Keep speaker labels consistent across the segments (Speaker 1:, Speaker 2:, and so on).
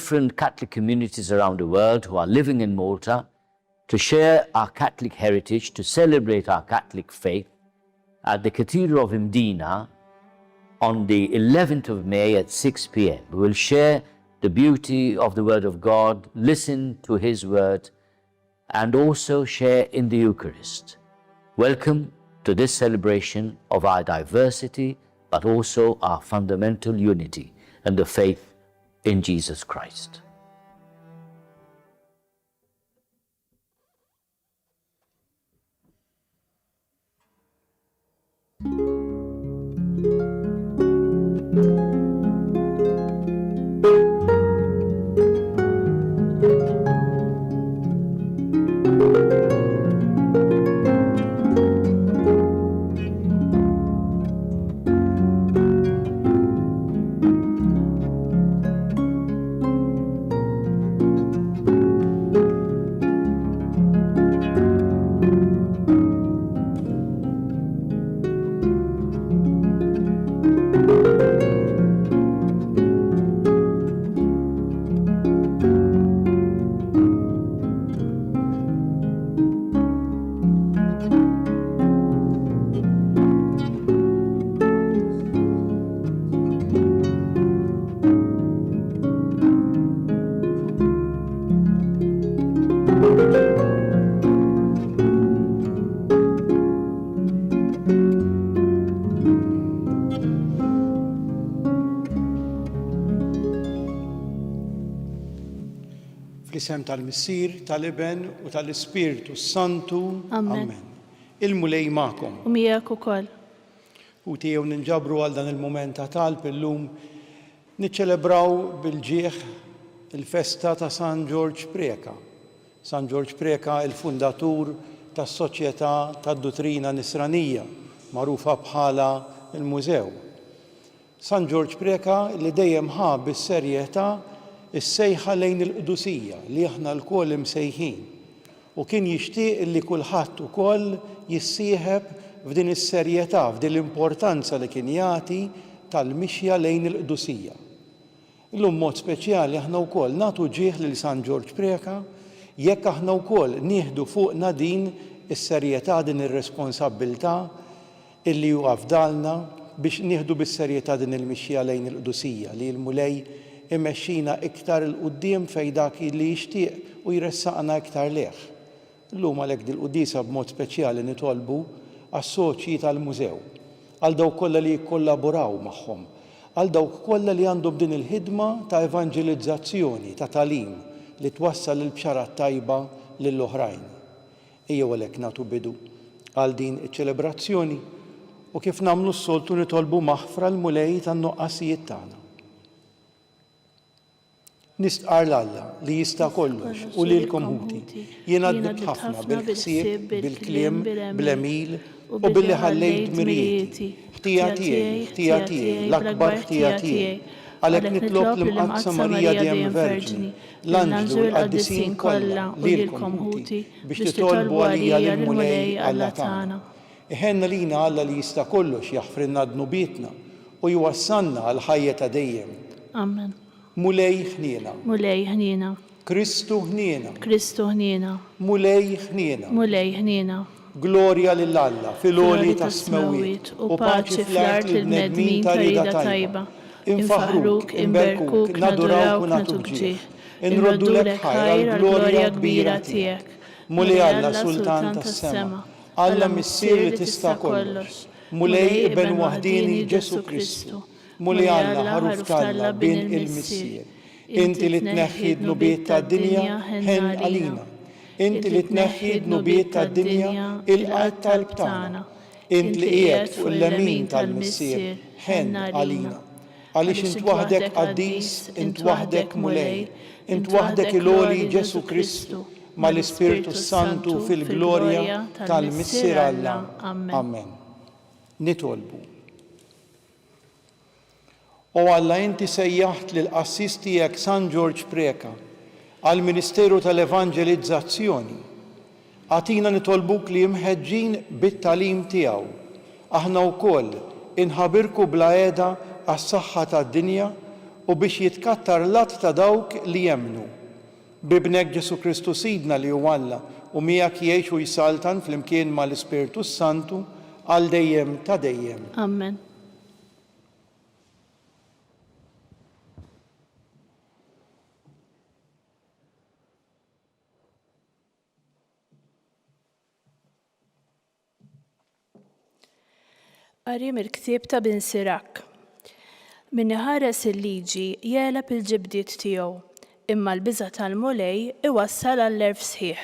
Speaker 1: different Catholic communities around the world who are living in Malta to share our Catholic heritage, to celebrate our Catholic faith at the Cathedral of Mdina on the 11th of May at 6 p.m. We will share the beauty of the Word of God, listen to His Word, and also share in the Eucharist. Welcome to this celebration of our diversity, but also our fundamental unity and the faith in Jesus Christ.
Speaker 2: Fl-isem tal-Missier, tal-Iben u tal-Ispirtu s-Santu.
Speaker 3: Amen.
Speaker 2: Il-Mulej magħkom.
Speaker 3: U miegħek ukoll.
Speaker 2: Ħuti ejjew ninġabru għal dan il-mument ta' talb illum niċċelebraw bil-ġieħ il-festa ta' San Ġorġ Preca. San Ġorġ Preca il-fundatur tas-Soċjetà tad-Duttrina Nisranija, magħrufa bħala l-Mużew. San Ġorġ Preca li dejjem ħa bis-serjetà s-sejħa lejn il-qdusija li aħna lkoll imsejħin u kien jixtieq li kulħadd ukoll jissieħeb f'din is-serjetà, f'din l-importanza li kien jagħti tal-mixja lejn il-qdusija. Illum b'mod speċjali aħna wkoll nagħtu ġieħ lil San Ġorġ Preca jekk aħna wkoll nieħdu fuqna din is-serjetà, din ir-responsabbiltà illi hu afdalna biex nieħdu bis-serjetà din il-mixja lejn il-qdusija li l-Mulej imexxina iktar 'il quddiem fejn dak li jixtieq u jressaqna iktar lejh. Illum għalhekk dil-quddiesa b'mod speċjali nitolbu għas-soċji tal-mużew, għal dawk kollha li jikkollaboraw magħhom, għal dawk kollha li għandhom din il-ħidma ta' evanġelizzazzjoni, ta' tagħlim li twassal il-Bxara t-Tajba lill-oħrajn. Ejjew għalhekk nagħtu bidu għal din iċ-ċelebrazzjoni u kif nagħmlu s-soltu nitolbu maħfra l-Mulej tan-nuqqasijiet tagħna. Nistqarr 'l Alla li jista' kollox u lilkom ħuti, jiena dnibt ħafna bil-ħsieb, bil-kliem, bl-għemil u billi ħallejt dmirijieti. Ħtija tiegħi, ħtija tiegħi, l-akbar ħtija tiegħi. Għalhekk nitlob l-Imqaddsa Marija dejjem Verġni, l-anġli u l-qaddisin kollha, lilkom, ħuti, biex titolbu għalija lill-Mulej Alla tagħna. Iħenn għalina Alla li jista' kollox jaħfrilna dnubietna u jwassalna għall-ħajja ta' dejjem.
Speaker 3: Amen.
Speaker 2: Mulej ħniena.
Speaker 3: Mulej ħniena.
Speaker 2: Kristu ħniena.
Speaker 3: Kristu ħniena.
Speaker 2: Mulej ħniena.
Speaker 3: Mulej ħniena.
Speaker 2: Glorja lil Alla fil-għoli tas-smewwiet, u paċi fl-art lill-bnedmin ta' rieda tajba. Infaħħruk, inberkuk, nadurawk u nagħtuk ġieħ. Inroddulek ħajr għall-glorja kbira tiegħek. Mulej Alla, Sultan tas-sema, Alla Missier li tista' kollox, Mulej Iben waħdieni Ġesù Kristu, Mulej Alla, Ħaruf t'Alla, Bin il-Missier. Inti li tneħħi d-dnubiet tad-dinja, ħenn għalina. Inti li tneħħi d-dnubiet tad-dinja, ilqa' t-talb tagħna. Int li qiegħed fuq il-lemin tal-Missier, ħenn għalina. Għaliex int waħdek qaddis, int waħdek Mulej, int waħdek il-Għoli Ġesù Kristu, mal-Ispirtu s-Santu fil-glorja tal-Missier Alla. Amen. Nitolbu. O Alla, inti sejjaħt lill-qassis tiegħek San Ġorġ Preca għall-ministeru tal-evanġelizzazzjoni. Agħtina nitolbuk li imħeġġin bit-tagħlim tiegħu, aħna wkoll inħabirku bla heda għas-saħħa tad-dinja. u biex jitkattar l-għadd ta' dawk li jemmnu. B'Ibnek Ġesù Kristu Sidna li hu Alla u miegħek jgħix u jsaltan flimkien ma' l-Ispirtu s-Santu għal dejjem ta' dejjem.
Speaker 3: Amen. Qari mill-ktieb ta' Bin Sirak. Min iħares il-liġi jegħleb il-ġibdiet tiegħu, imma l-biża' tal-Mulej iwassal għall-għerf sħiħ.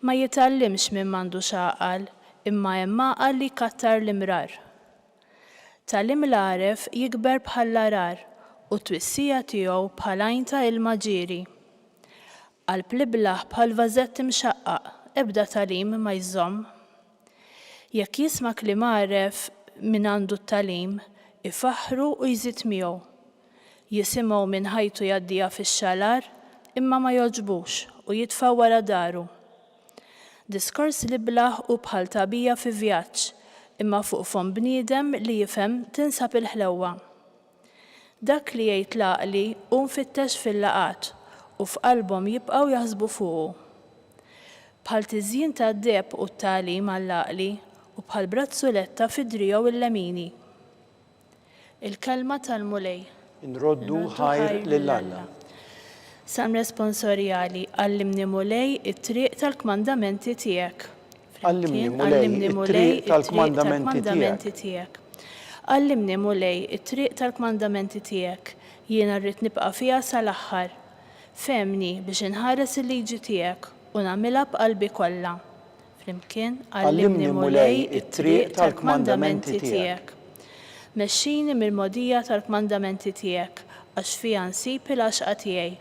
Speaker 3: Ma jitgħallimx min m'għandux għaqal, imma hemm għaqal li jkattar l-imrar. Tagħlim l-għaref jikber bħall-għarar, u t-twissija tiegħu bħal għajn ta' ilma ġieri. Qalb l-iblah bħal vażett imxaqqaq, ebda tagħlim ma jżomm. Jekk jisma' kliem għaref min għandu t-tagħlim, ifaħħru u jżid miegħu. Jisimgħu min ħajtu jgħaddiha fix-xalar, imma ma jogħġbux u jitfa' wara daru. Diskors l-iblah hu bħal tagħbija fi vjaġġ, imma fuq fomm bniedem li jifhem tinsab il-ħlewwa. Dak li jgħid l-għaqli hu mfittex fil-laqgħat, u f'qalbhom jibqgħu jaħsbu fuqu. Bħal tiżjin tad-deheb hu t-tagħlim għall-għaqli, u bħal brazzuletta fi driegħu l-lemini. Il-Kelma tal-Mulej.
Speaker 2: Inroddu ħajr lil Alla.
Speaker 3: Salm Responsorjali, Għallimni Mulej it-triq tal-kmandamenti tiegħek.
Speaker 2: Għallimni, Mulej, it-triq tal-kmandamenti
Speaker 3: tiegħek. Għallimni, Mulej, it-triq tal-kmandamenti tiegħek, jiena rrid nibqa' fiha sal-aħħar. Fehmni biex inħares il-liġi tiegħek u nagħmilha b'qalbi kollha. Flimkien,
Speaker 2: Għallimni, Mulej, it-triq tal-kmandamenti tiegħek.
Speaker 3: Mexxini mill-mogħdija tal-kmandamenti tiegħek, għax fiha nsib il-għaxqa tiegħi.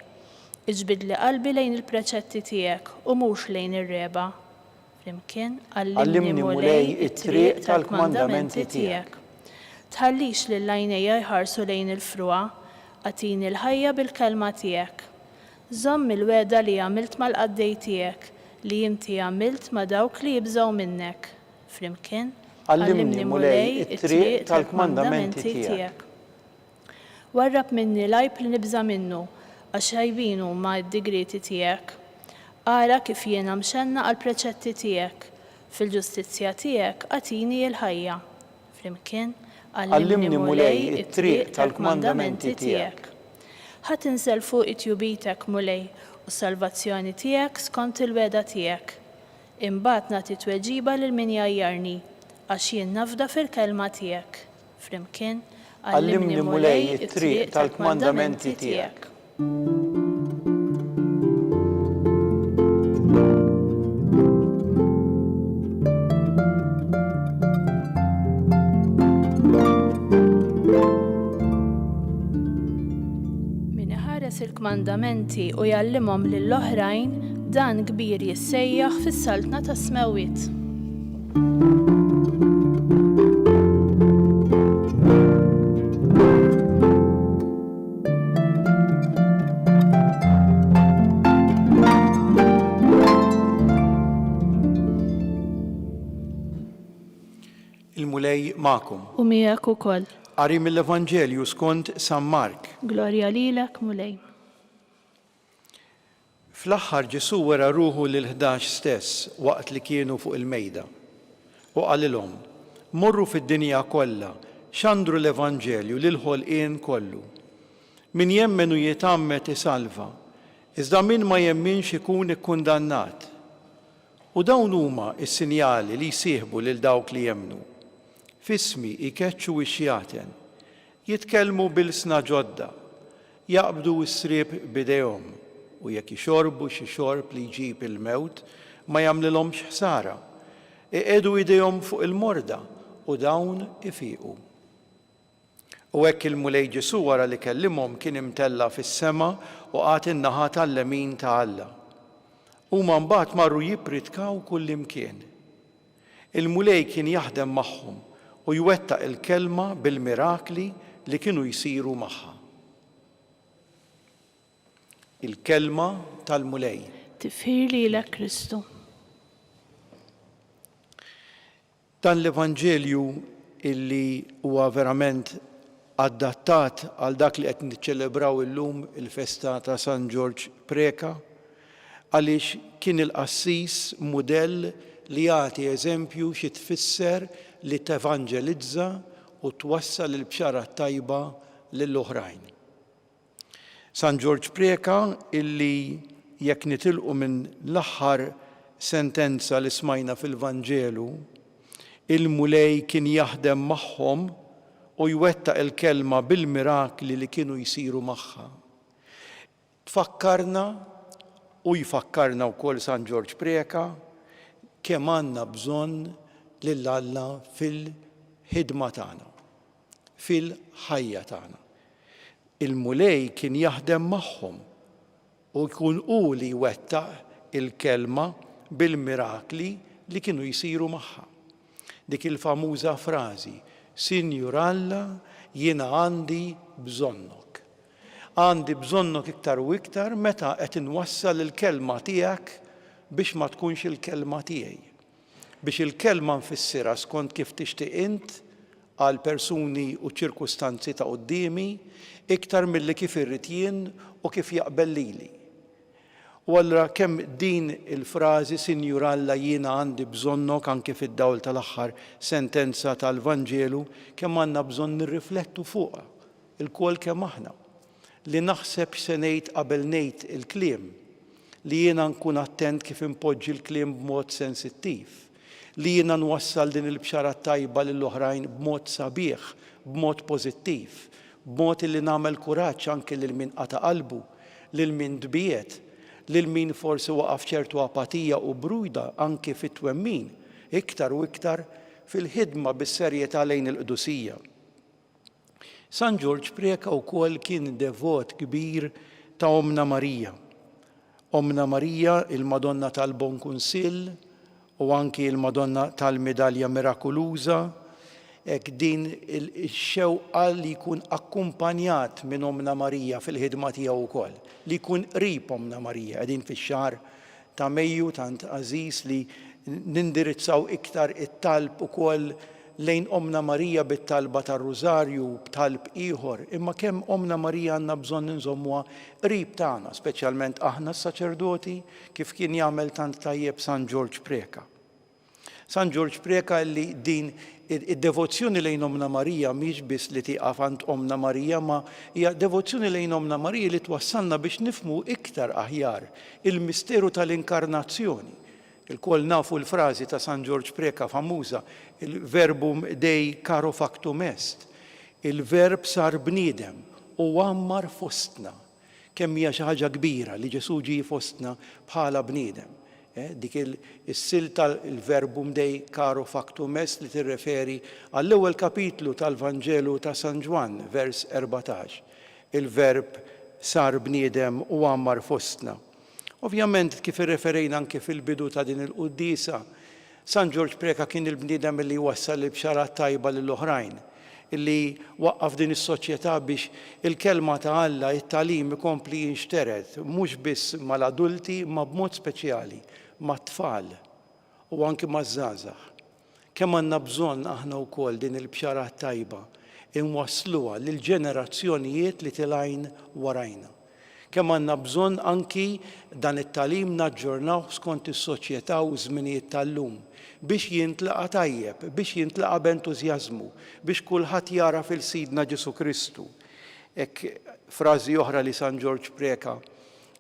Speaker 3: Iġbidli qalbi lejn il-preċetti tiegħek u mhux lejn ir-regħba. Flimkien,
Speaker 2: Għallimni, Mulej, it-triq tal-kmandamenti tiegħek.
Speaker 3: Tħallix lil għajnejja jħarsu lejn il-frugħa, agħtini l-ħajja bil-kelma tiegħek. Żomm il-wegħda li għamilt mal-qaddej tiegħek, li inti għamilt ma' dawk li jibżgħu minnek. Flimkien,
Speaker 2: Għallimni, Mulej, it-triq tal-kmandamenti tiegħek.
Speaker 3: Warrab minni l-għajb li nibża' minnu, għax għajbin huma d-digrieti tiegħek. Ara kif jiena mxennaq għall-preċetti tiegħek, fil-ġustizzja tiegħek agħtini l-ħajja. Flimkien,
Speaker 2: Għallimni, Mulej, it-triq tal-kmandamenti tiegħek.
Speaker 3: Ħa tinżel fuqi tjubitek, Mulej, u s-salvazzjoni tiegħek skont il-wegħda tiegħek. Imbagħad nagħti tweġiba lil min jgħajjarni, għax jien nafda fil-kelma tiegħek. Flimkien,
Speaker 2: Għallimni, Mulej, it-triq tal-kmandamenti tiegħek.
Speaker 3: Min iħares il-kmandamenti u jgħallimhom lill-oħrajn, dan kbir jissejjaħ fis-Saltna tas-Smewwiet.
Speaker 2: Il-Mulej magħkom.
Speaker 3: U miegħek ukoll.
Speaker 2: Qari mill-Evanġelju skont San Mark.
Speaker 3: Glorja lilek, Mulej.
Speaker 2: Fl-aħħar Ġesù wera ruħu lill-11 stess waqt li kienu fuq il-mejda, u qalilhom, Morru fid-dinja kollha, xandru l-evanġelju lill-ħolqien kollu. Min jemmen u jitgħammed isalva, iżda min ma jemminx ikun ikkundannat. U dawn huma s-sinjali li jsieħbu lil dawk li jemmnu, F'ismi jkeċċu x-xjaten, jitkellmu b'ilsna ġodda, Jaqbdu s-sriep b'idejhom, u jekk jixorbu xi xorb li jġib il-mewt, ma jagħmlilhomx ħsara. Iqiegħdu idejhom fuq il-morda, u dawn ifiqu. U hekk il-Mulej Ġesù wara li kellimhom kien imtella' fis-sema u qagħad in-naħa tal-lemin ta' Alla. Huma mbagħad marru jippritkaw kullimkien. Il-Mulej kien jaħdem magħhom u jwettaq il-kelma bil-mirakli li kienu jsiru magħha. Il-Kelma tal-Mulej.
Speaker 3: Tifħir lilek Kristu.
Speaker 2: Dan l-Evanġelju illi huwa verament. adattat għal dak li qed niċċelebraw illum il-festa ta' San Ġorġ Preca għaliex kien il-qassis mudell li jagħti eżempju xi tfisser li tevanġelizza u twassal il-Bxara t-Tajba lill-oħrajn. San Ġorġ Preca illi jekk nitilqu minn l-aħħar sentenza li smajna fil-Vanġelu, il-Mulej kien jaħdem magħhom u jwettaq il-kelma bil-mirakli li kienu jsiru magħha. Tfakkarna u jfakkarna wkoll San Ġorġ Preca kemm għandna bżonn lil Alla fil-ħidma tagħna, fil-ħajja tagħna. Il-Mulej kien jaħdem magħhom u jkun hu li jwettaq il-kelma bil-mirakli li kienu jsiru magħha. Dik il-famuża frażi, Sinjur Alla, jiena għandi bżonnok. Għandi bżonnok iktar u iktar meta qed inwassal il-kelma tiegħek biex ma tkunx il-kelma tiegħi. Biex il-kelma nfissirha skont kif tixtieq int għall-persuni u ċ-ċirkustanzi ta' quddiemi iktar milli kif irrid jien u kif jaqbel lili. U allura kemm din il-frażi Sinjur Alla jiena għandi bżonnok anki fid-dawl tal-aħħar sentenza tal-Vanġelu, kemm għandna bżonn nirriflettu fuqha, ilkoll kemm aħna. Li naħseb x'se ngħid qabel ngħid il-kliem, li jiena nkun attent kif inpoġġi l-kliem b'mod sensittiv, li jiena nwassal din il-bxara t-tajba lill-oħrajn b'mod sabiħ, b'mod pożittiv, b'mod illi nagħmel kuraġġ anki lil min qata' qalbu, lil min tbiegħed, lil min forsi waqa' f'ċertu apatija u bruda anki fit-twemmin, iktar u iktar fil-ħidma bis-serjetà lejn il-qdusija. San Ġorġ Preca wkoll kien devot kbir ta' Ommna Marija. Ommna Marija, il-Madonna tal-Bon Kunsill u anki il-Madonna tal-Midalja Mirakuluża, hekk din ix-xewqa li jkun akkumpanjat minn Ommna Marija fil-ħidma tiegħu wkoll, li jkun qrib Ommna Marija. Qegħdin fix-xahar ta' Mejju tant għażiż li nindirizzaw iktar it-talb ukoll lejn Ommna Marija bit-talba tar-Rużarju u b'talb ieħor, imma kemm Ommna Marija għandna bżonn inżommuha qrib tagħna, speċjalment aħna s-saċerdoti, kif kien jagħmel tant tajjeb San Ġorġ Preca. San Ġorġ Preca li din id-devozzjoni lejn Ommna Marija mhix biss li tieqaf għand Ommna Marija ma hija devozzjoni lejn Ommna Marija li twassalna biex nifhmu iktar aħjar il-misteru tal-inkarnazzjoni. Ilkoll nafu l-frażi ta' San Ġorġ Preca famuża, il-verbum Dei caro factum est, il-Verb sar bniedem u għammar fostna. Kemm hija xi ħaġa kbira li Ġesù ġie fostna bħala bniedem. Dik is-silta il-verbum Dei caro factum est li tirreferi għall-ewwel kapitlu tal-Vanġelu ta' San Ġwann, vers 14. Il-Verb sar bniedem u għammar fostna. Ovvjament, kif irreferejna anke fil-bidu ta' din il-quddiesa, San Ġorġ Preca kien il-bniedem li wassal il-bxara t-tajba lill-oħrajn, li waqqaf din is-soċjetà biex il-kelma ta' Alla, it-tagħlim ikompli jinxtered, mhux biss mal-adulti imma b'mod speċjali mat-tfal u anki maż-żgħażagħ. Kemm għandna bżonn aħna wkoll din il-bxara t-tajba inwassluha lill-ġenerazzjonijiet li tilgħin warajna. Kemm għandna bżonn anki dan it-tagħlim naġġornawh skont is-soċjetà u ż-żminijiet tal-lum biex jintlaqa' tajjeb, biex jintlaqa' b'entużjażmu, biex kulħadd jagħraf 'il Sidna Ġesù Kristu. Hekk frażi oħra li San Ġorġ Preca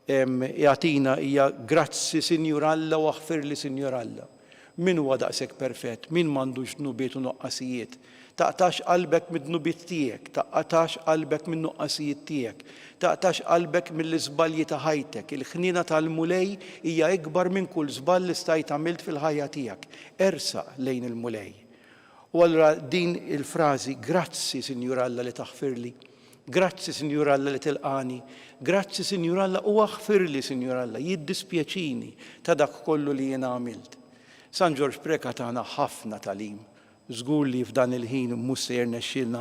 Speaker 2: jagħtina hija Grazzi Sinjur Alla u aħfirli Sinjur Alla. Min huwa daqshekk perfett? Min m'għandux dnubiet u nuqqasijiet? Taqtax qalbek mid-dnubiet tiegħek, taqtax qalbek min-nuqqasijiet tiegħek, taqtax qalbek mill-iżbalji ta' ħajtek. Il-ħniena tal-Mulej hija ikbar minn kull żball li stajt għamilt fil-ħajja tiegħek. Ersaq lejn il-Mulej. U allura din il-frażi, Grazzi, Sinjur Alla, li taħfirli. Grazzi, Sinjur Alla, li tilqagħni. Grazzi, Sinjur Alla, u aħfirli, Sinjur Alla, jiddispjaċini ta' dak kollu li jiena għamilt. San Ġorġ Preca tana ħafna tagħlim. Żgur li f'dan il-ħin mhux se jirnexxielna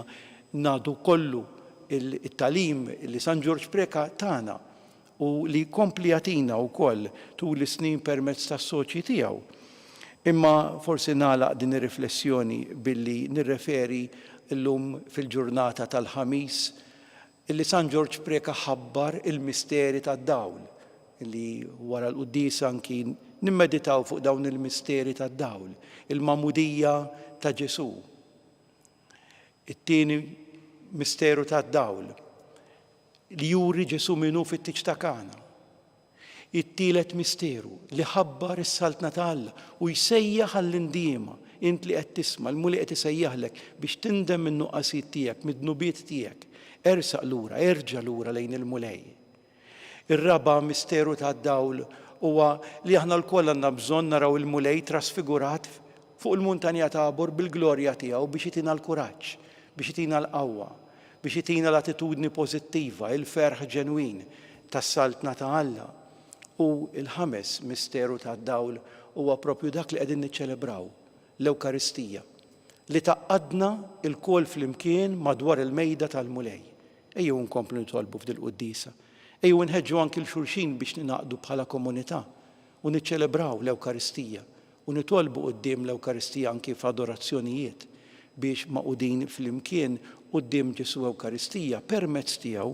Speaker 2: nagħtu kollu t-tagħlim li San Ġorġ Preca tana. u li jkompli jagħtina wkoll tul is-snin permezz tas-soċji tiegħu. Imma forsi nagħlaq din ir-riflessjoni billi nirreferi illum fil-ġurnata tal-Ħamis illi San Ġorġ Preca ħabbar il-misteri tad-dawl, illi wara l-quddiesa anki nimmeditaw fuq dawn il-misteri tad-dawl, il-magħmudija ta' Ġesù. It-tieni misteru tad-dawl, li juri Ġesù min hu fit-tieġ ta' Kana. It-tielet misteru, li ħabbar is-Saltna ta' Alla u jsejjaħ għall-indiema, int li qed tisma', il-Mulej qed isejjaħlek biex tindem min-nuqqasijiet tiegħek, mid-dnubiet tiegħek. Ersaq lura, erġa' lura lejn il-Mulej. Ir-raba' misteru tad-dawl huwa li aħna lkoll għandna bżonn naraw il-Mulej trasfigurat fuq il-muntanja Tabor bil-glorja tiegħu biex itina l-kuraġġ, biex itina l-qawwa, biex itina l-attitudni pożittiva, il-ferħ ġenwin tas-Saltna ta' Alla. U l-ħames misteru tad-dawl huwa proprju dak li qegħdin niċċelebraw, l-Ewkaristija, li tgħaqqadna lkoll flimkien madwar il-mejda tal-Mulej. Ejjew inkomplu nitolbu f'dil-quddiesa. Ejjew inħeġġu anki 'l xulxin biex ningħaqdu bħala komunità u niċċelebraw l-Ewkaristija u nitolbu quddiem l-Ewkaristija anki f'adorazzjonijiet biex magħqudin flimkien quddiem Ġesù Ewkaristija permezz tiegħu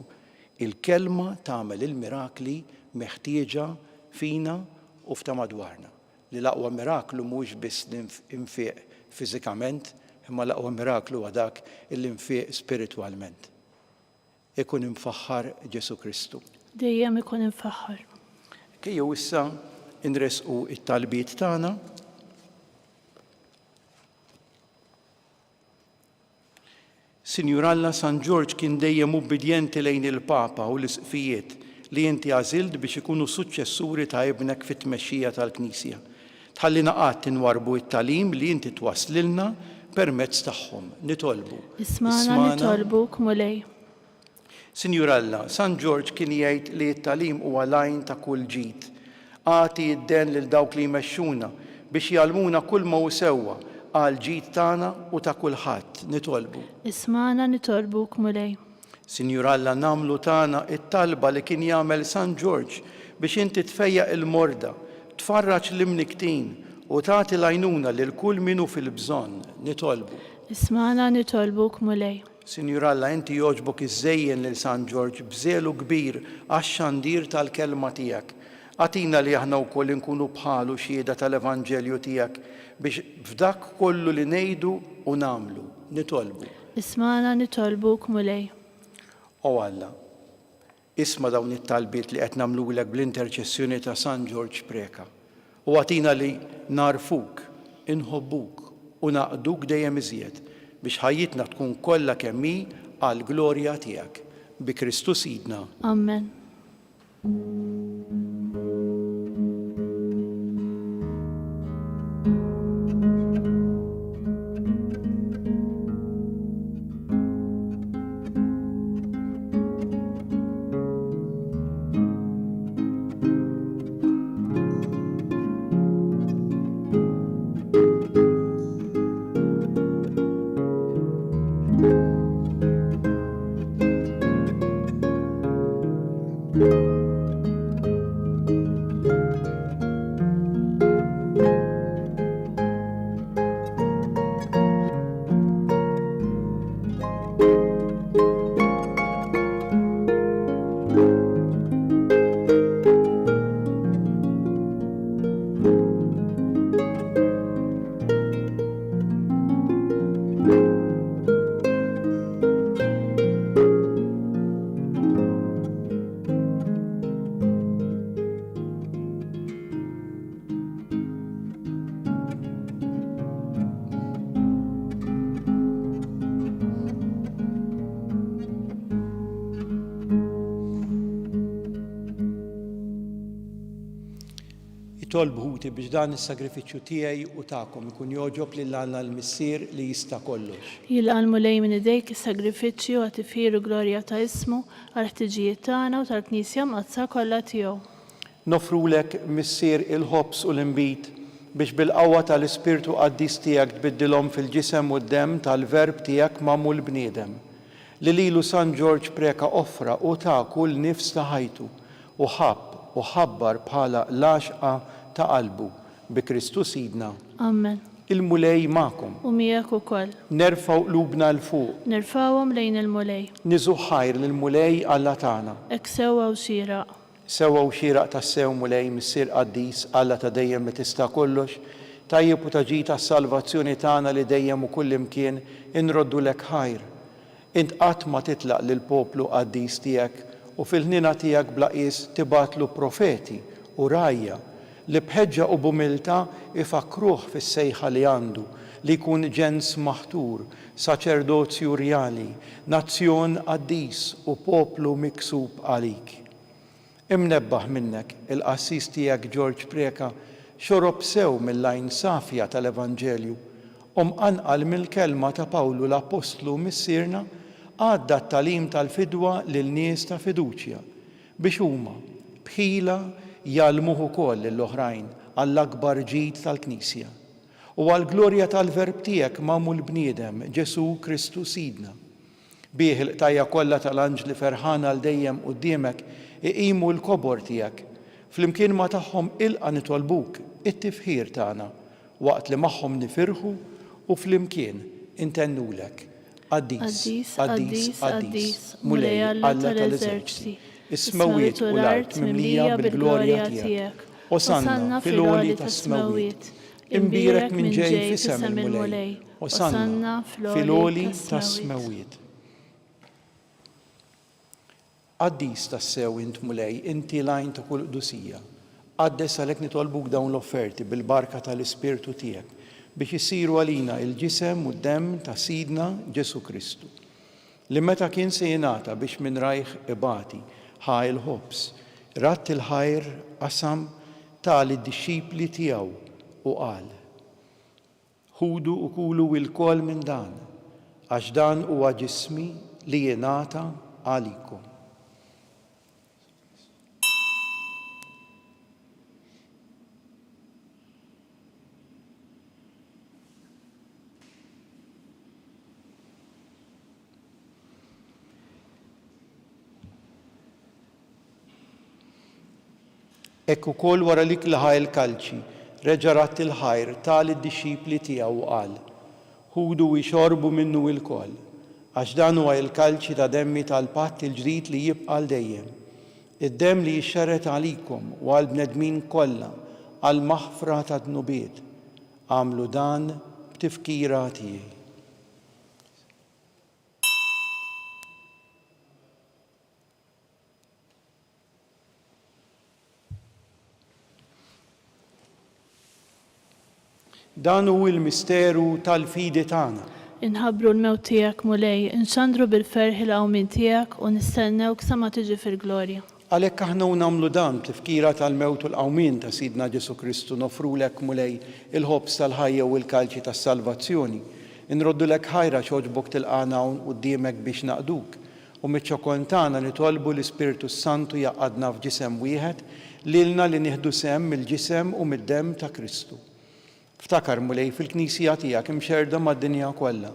Speaker 2: il-Kelma tagħmel il-mirakli meħtieġa fina u f'ta' madwarna. Li l-aqwa miraklu mhuwiex biss li nfieq fiżikament imma l-aqwa miraklu huwa dak illi nfieq spiritwalment. Ikun imfaħħar Ġesù Kristu.
Speaker 3: Dejjem ikun imfaħħar.
Speaker 2: Ejjew issa nressqu t-talbiet tagħna. Sinjur Alla, San Ġorġ kien dejjem ubbidjenti lejn il-Papa u l-Isqfijiet li inti għażilt biex ikunu suċċessuri ta' Ibnek fit-tmexxija tal-Knisja. Tħallina qatt inwarrbu t-tagħlim li inti twasslilna permezz tagħhom. Nitolbu.
Speaker 3: Ismagħna nitolbuk, Mulej.
Speaker 2: Sinjur Alla, San Ġorġ kien jgħid li t-tagħlim huwa l-għajn ta' kull ġid. Agħti d-den lil dawk li jmexxuna biex jgħallmuna kull ma hu sewwa għall-ġid tagħna u ta' kulħadd. Nitolbu.
Speaker 3: Ismagħna nitolbuk, Mulej.
Speaker 2: Sinjur Alla nagħmlu tagħna t-talba li kien jagħmel San Ġorġ biex inti tfejjaq il-morda, tfarraġ l-imnikktin u tagħti l-għajnuna lil kull min hu fil-bżonn. Nitolbu.
Speaker 3: Ismagħna nitolbuk Mulej.
Speaker 2: Sinjur Alla inti jogħġbok iżżejjen lil San Ġorġ b'żelu kbir għax-xandir tal-kelma tiegħek. Agħtina li aħna wkoll inkunu bħalu xhieda tal-Evanġelju tiegħek biex f'dak kollu li ngħidu u nagħmlu. Nitolbu.
Speaker 3: Ismagħna nitolbuk, Mulej.
Speaker 2: O Alla, isma' dawn it-talbiet li qed nagħmlulek bl-interċessjoni ta' San Ġorġ Preca, u agħtina li nagħrfuk, inħobbuk u naqduk dejjem iżjed, biex ħajjitna tkun kollha kemm hi għall-glorja tiegħek. Bi Kristu Sidna.
Speaker 3: Amen.
Speaker 2: Itolbu ħuti biex dan is-sagrifiċċju tiegħi u tagħkom ikun jogħġob lil Alla l-Missier li jista' kollox.
Speaker 3: Jilqa' l-Mulej minn idejk is-sagrifiċċju għat-tifħir u glorja ta' ismu, għall-ħtiġijiet tagħna u tal-Knisja Mqaddsa kollha tiegħu.
Speaker 2: Noffrulek, Missier, il-ħobż u l-inbid, biex bil-qawwa ta' l-Ispirtu Qaddis tiegħek tbiddilhom fil-Ġisem u d-Demm tal-Verb tiegħek magħmul bniedem, li lilu San Ġorġ Preca offra u ta kull nifs ta' ħajtu, u ħabb u ħabbar bħala l-għaxqa ta' qalbu, bi Kristu Sidna.
Speaker 3: Amen.
Speaker 2: Il-Mulej magħkom.
Speaker 3: U miegħek ukoll.
Speaker 2: Nerfgħu qlubna 'l fuq.
Speaker 3: Nerfgħuhom lejn il-Mulej.
Speaker 2: Niżu ħajr lill-Mulej Alla tagħna.
Speaker 3: Hekk sewwa u xieraq.
Speaker 2: Sewwa u xieraq tassew, Mulej, Missier qaddis, Alla ta' dejjem li tista' kollox, tajjeb u ta' ġid għas-salvazzjoni tagħna li dejjem u kullimkien inroddulek ħajr. Int qatt ma titlaq lill-poplu qaddis tiegħek u fil-ħniena tiegħek bla qies tibgħatlu profeti u rgħajja li b'ħeġġa u b'umiltà jfakkruh fis-sejħa li għandu li jkun ġens maħtur, saċerdozju rjali, nazzjon qaddis u poplu miksub għalik. Imnebbaħ minnek, il-qassis tiegħek Ġorġ Preca xorob sew mill-għajn safja tal-Evanġelju, u mqanqal mill-kelma ta' Pawlu l-Appostlu Missierna, għadda t-tagħlim tal-fidwa lil nies ta' fiduċja, biex huma, b'ħila, jgħallmuh ukoll lill-oħrajn għall-akbar ġid tal-Knisja, u għall-glorja tal-Verb tiegħek magħmul bniedem, Ġesù Kristu Sidna. Bih il-qtajja' kollha tal-anġli ferħana għal dejjem quddiemek iqimu l-kobor tiegħek. Flimkien ma' tagħhom ilqa' nitolbuk it-tifħir tagħna, waqt li magħhom nifirħu u flimkien intennulek, Qaddis, qaddis, qaddis, Mulej Alla tal-eżerċti, is-smewwiet u l-art mimlija bil-glorja tiegħek. Osanna fil-għoli tas-smewwiet. Imbierek min ġej f'isem il-Mulej. Osanna fil-għoli tas-smewwiet. Qaddis tassew int Mulej, inti l-għajn ta' kull qdusija. Qaddes għalhekk nitolbuk dawn l-offerti bil-barka tal-Ispirtu tiegħek, biex isiru għalina il-ġisem u d-demm ta' Sidna Ġesù Kristu, li meta kien se jingħata biex minn rajh ibati, ħa l-ħobż, radd il-ħajr, qasam, ta lid-dixxipli tiegħu u qal, Ħudu u kulu ilkoll minn dan, għax dan huwa ġismi li jingħata għalikom. Hekk ukoll wara l-ikla ħa il-kalċi, reġa' radd il-ħajr, ta lid-dixxipli tiegħu u qal, Ħudu u ixorbu minnu ilkoll, għax dan huwa il-kalċi ta' demmi tal-patt il-ġdid li jibqa' għal dejjem, id-demm li jixxerred għalikom u għall-bnedmin kollha għall-maħfra tad-dnubiet. Agħmlu dan b'tifkira tiegħi. Dan hu l-misteru tal-fidi tagħna.
Speaker 3: Inħabbru l-mewt tiegħek, Mulej, inxandru bil-ferħ il-qawmien tiegħek u nistennewk sa ma tiġi fil-glorja.
Speaker 2: Għalhekk aħna u nagħmlu dan b'tifkira tal-mewt u l-qawmien ta' Sidna Ġesù Kristu noffrulek, Mulej, il-ħobż tal-ħajja u l-kalċi tas-salvazzjoni. Inroddulek ħajr għax għoġbok tilqagħna hawn quddiemek biex naqduk. U miċ-ċokon tagħna nitolbu l-Ispirtu s-Santu jgħaqqadna f'ġisem wieħed, lilna li nieħdu sehem mill-ġisem u mid-demm ta' Kristu. Ftakar, Mulej, fil-Knisja tiegħek imxerrda mad-dinja kollha.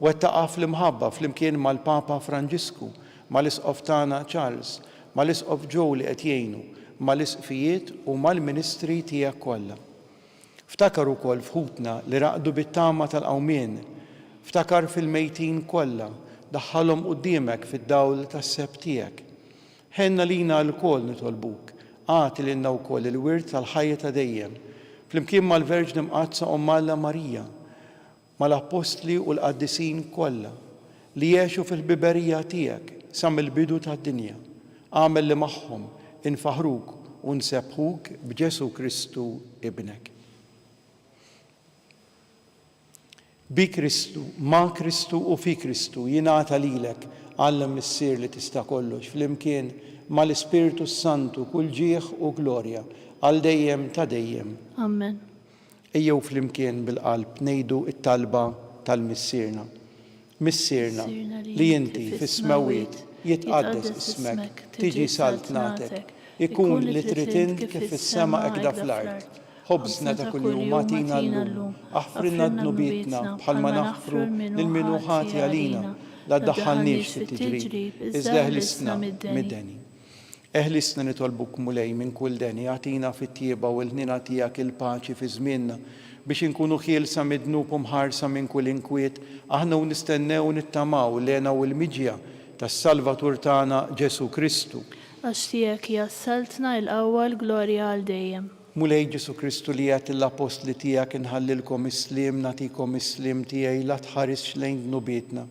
Speaker 2: Wettaqha fl-imħabba flimkien mal-Papa Franġisku, mal-Isqof tagħna Charles, mal-Isqof Joe li qed jgħinu, mal-Isqfijiet u mal-ministri tiegħek kollha. Ftakar ukoll f'ħutna li raqdu bit-tama tal-qawmien. Ftakar fil-mejtin kollha, daħħalhom quddiemek fid-dawl tas-sebħ tiegħek. Ħenn għalina lkoll nitolbuk, agħti lilna wkoll il-wirt tal-ħajja ta' dejjem, flimkien mal-Verġni Mqaddsa Omm Alla Marija, mal-Appostli u l-qaddisin kollha, li għexu fil-ħbiberija tiegħek sa mill-bidu tad-dinja, agħmel li magħhom infaħħruk u nsebbħuk b'Ġesù Kristu Ibnek. Bi Kristu, ma' Kristu u fi Kristu jingħata lilek, Alla Missier li tista' kollox, flimkien mal-Ispirtu s-Santu kull ġieħ u glorja, għal dejjem ta' dejjem.
Speaker 3: Amen.
Speaker 2: Ejjew flimkien bil-qalb ngħidu t-talba tal-Missierna. Missierna, li inti fis-smewwiet, jitqaddes ismek, tiġi saltnatek, ikun li trid int kif fis-sema hekda fl-art. Ħobżna ta' kuljum agħtina llum, aħfrilna dnubietna bħalma naħfru lil min hu ħati għalina, la ddaħħalniex fit-tiġrib, iżda eħlisna mid-deni. Eħlisna nitolbuk, Mulej, minn kull deni, agħtina fit-tjieba u l-ħniena tiegħek il-paċi fi żmienna. Biex inkunu ħielsa mid-dnub u mħarsa minn kull inkwiet, aħna u nistennew u nittamaw l-hena u l-miġja tas-Salvatur tagħna Ġesù Kristu.
Speaker 3: Għax tiegħek hija s-saltna, il-qawwa, l-glorja għal dejjem.
Speaker 2: Mulej Ġesù Kristu li għedt lill-appostli tiegħek inħallilkom is-sliem, nagħtikom is-sliem tiegħi, la tħarisx lejn dnubietna,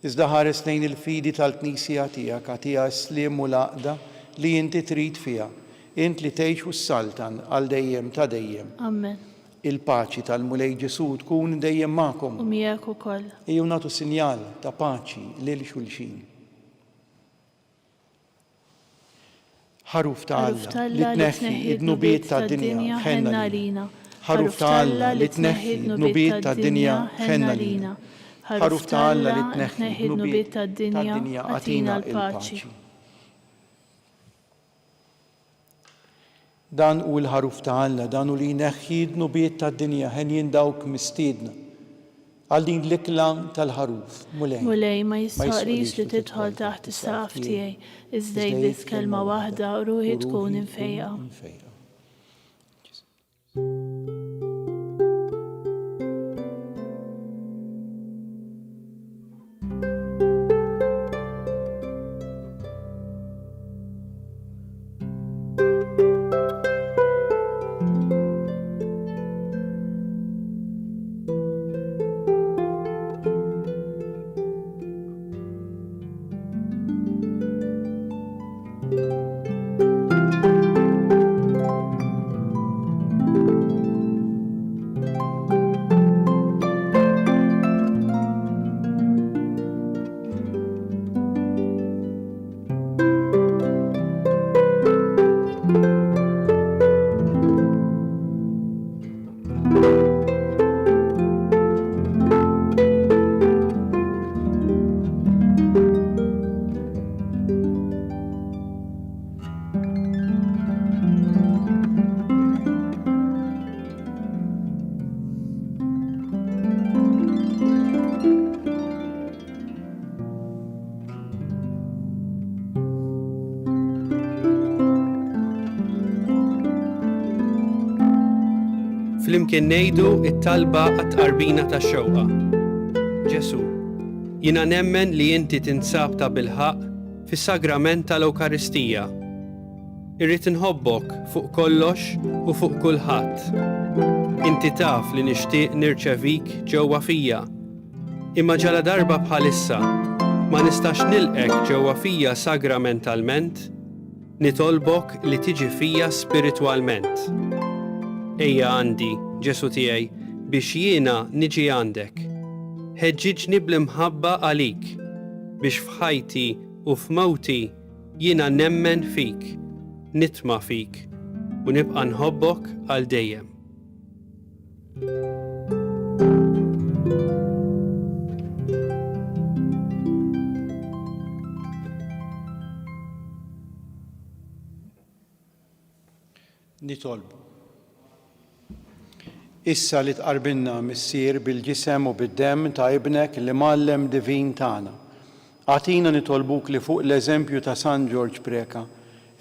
Speaker 2: iżda ħares lejn il-fidi tal-Knisja tiegħek, agħtiha s-sliem u l-għaqda li inti trid fiha, int li tgħix u ssaltan għal dejjem ta' dejjem.
Speaker 3: Amen.
Speaker 2: Il-paċi tal-Mulej Ġesù tkun dejjem magħkom.
Speaker 3: U miegħek ukoll.
Speaker 2: Ejjew nagħtu sinjal ta' paċi lil xulxin. Ħaruf ta' Alla li tneħħi d-dnubiet tad-dinja, ħenn għalina. Ħaruf ta' Alla li tneħħi d-dnubiet tad-dinja, ħenn għalina. Ħaruf ta' Alla li tneħħi d-dnubiet tad-dinja, agħtina l-paċi. Dan hu l-Ħaruf ta' Alla, dan hu li jneħħi d-dnubiet tad-dinja, henjin dawk mistiedna għal din l-ikla tal-Ħaruf. Mulej,
Speaker 3: Mulej, ma jistħoqqlix li tidħol taħt is-saqaf tiegħi, iżda għid biss kelma waħda u ruħi tkun imfejqa.
Speaker 4: Flimkien ngħidu it-talba għat-tqarbina tax-xewqa. Ġesu, jiena nemmen li inti tinsab ta' bilħaqq fis-sagrament tal-Ewkaristija. Irrid inħobbok fuq kollox u fuq kulħadd. Inti taf li nixtieq nirċevik ġewwa fija. Imma ġaladarba bħalissa ma nistax nilqgħek ġewwa fija sagramentalment, nitolbok li tiġi fija spiritwalment. Ejja għandi, Ġesù tiegħi, biex jiena niġi għandek. Ħeġġiġni bl-imħabba għalik, biex f'ħajti u f'mewti jiena nemmen fik, nitma' fik, u nibqa' nħobbok għal dejjem.
Speaker 2: Nitolbu. Issa li tqarbinna, Missier, bil-ġisem u bid-demm ta' Ibnek l-Imgħallem divin tagħna, agħtina nitolbuk li fuq l-eżempju ta' San Ġorġ Preca,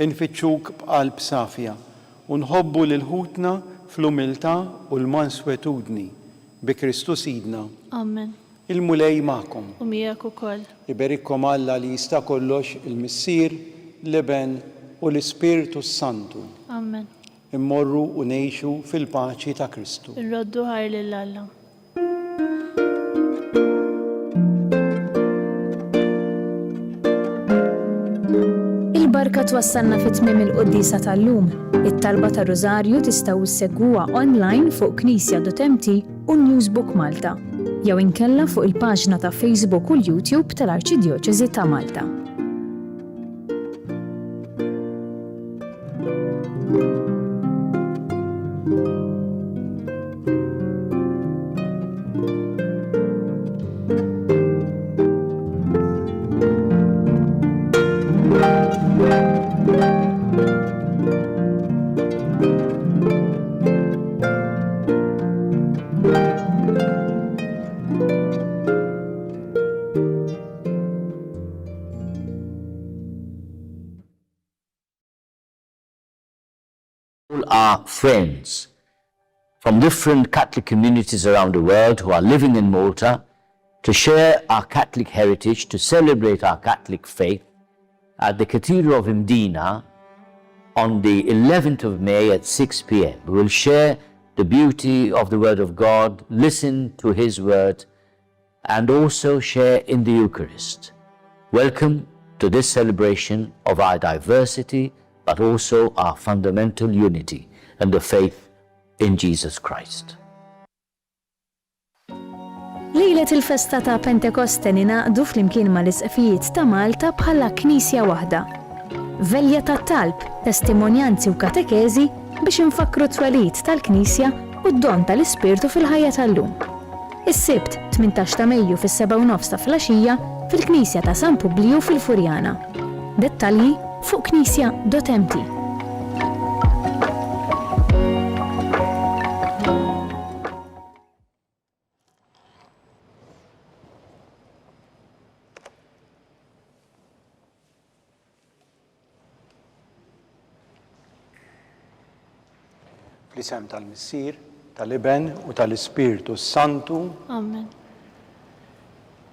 Speaker 2: Infittxuk b'qalb safja u nħobbu lil ħutna fl-umiltà u l-manswetudni, bi Kristu Sidna.
Speaker 3: Amen.
Speaker 2: Il-Mulej magħkom.
Speaker 3: U miegħek ukoll.
Speaker 2: Iberikkom Alla li jista' kollox, il-Missier, l-Iben, u l-Ispirtu s-Santu.
Speaker 3: Amen.
Speaker 2: Immorru u ngħixu fil-paċi ta' Kristu.
Speaker 3: Inroddu ħajr lil Alla.
Speaker 5: Il-barka twassalna fi tmiem il-quddiesa tal-lum. It-talba tar-Rużarju tistgħu ssegwuha online fuq knisja.mt u Newsbook Malta, jew inkella fuq il-paġna ta' Facebook u l-YouTube tal-Arċidjoċesi ta' Malta.
Speaker 1: All our friends. from different Catholic communities around the world who are living in Malta to share our Catholic heritage, to celebrate our Catholic faith at the Cathedral of Mdina on the 11th of May at 6 p.m. We will share the beauty of the Word of God, listen to His Word, and also share in the Eucharist. Welcome to this celebration of our diversity, but also our fundamental unity and the faith in Jesus Christ.
Speaker 5: Lejlet il-festa ta' Pentekoste ningħaqdu flimkien mal-Isqfijiet ta' Malta bħala Knisja waħda. Velja ta' talb, testimonjanzi u katekeżi biex infakkru t-twelid tal-Knisja u d-don tal-Ispirtu fil-ħajja tal-lum. Is-Sibt, 18 ta' Mejju fis-sebgħa u nofs ta' filgħaxija fil-Knisja ta' San Publiju fil-Furjana. Dettalji fuq knisja.mt.
Speaker 2: Fl-isem tal-Missier, tal-Iben u tal-Ispirtu s-Santu.
Speaker 3: Amen.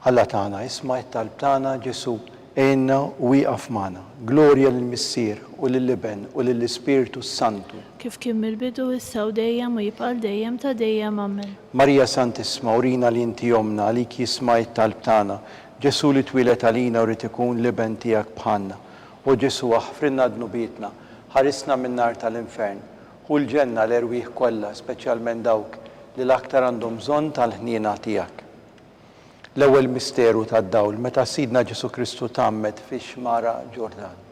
Speaker 2: Alla tagħna, isma' t-talb tagħna, Ġesù, għinna u ieqaf magħna. Glorja lill-Missier u lill-Iben u lill-Ispirtu s-Santu.
Speaker 3: Kif kien mill-bidu, issa u dejjem u jibqa' għal dejjem ta' dejjem. Amen.
Speaker 2: Marija Santissma, urina li inti Ommna, għalik jisma' t-talb tagħna. Ġesù li twieled għalina u ried ikun l-Iben tiegħek bħalna. O Ġesù, aħfrilna dnubietna, ħarisna min-nar tal-infern. Ħu l-ġenna l-erwieħ kollha, speċjalment dawk li l-aktar għandhom bżonn tal-ħniena tiegħek. L-ewwel misteru tad-dawl, meta Sidna Ġesù Kristu tgħammed fix-xmara Ġordan.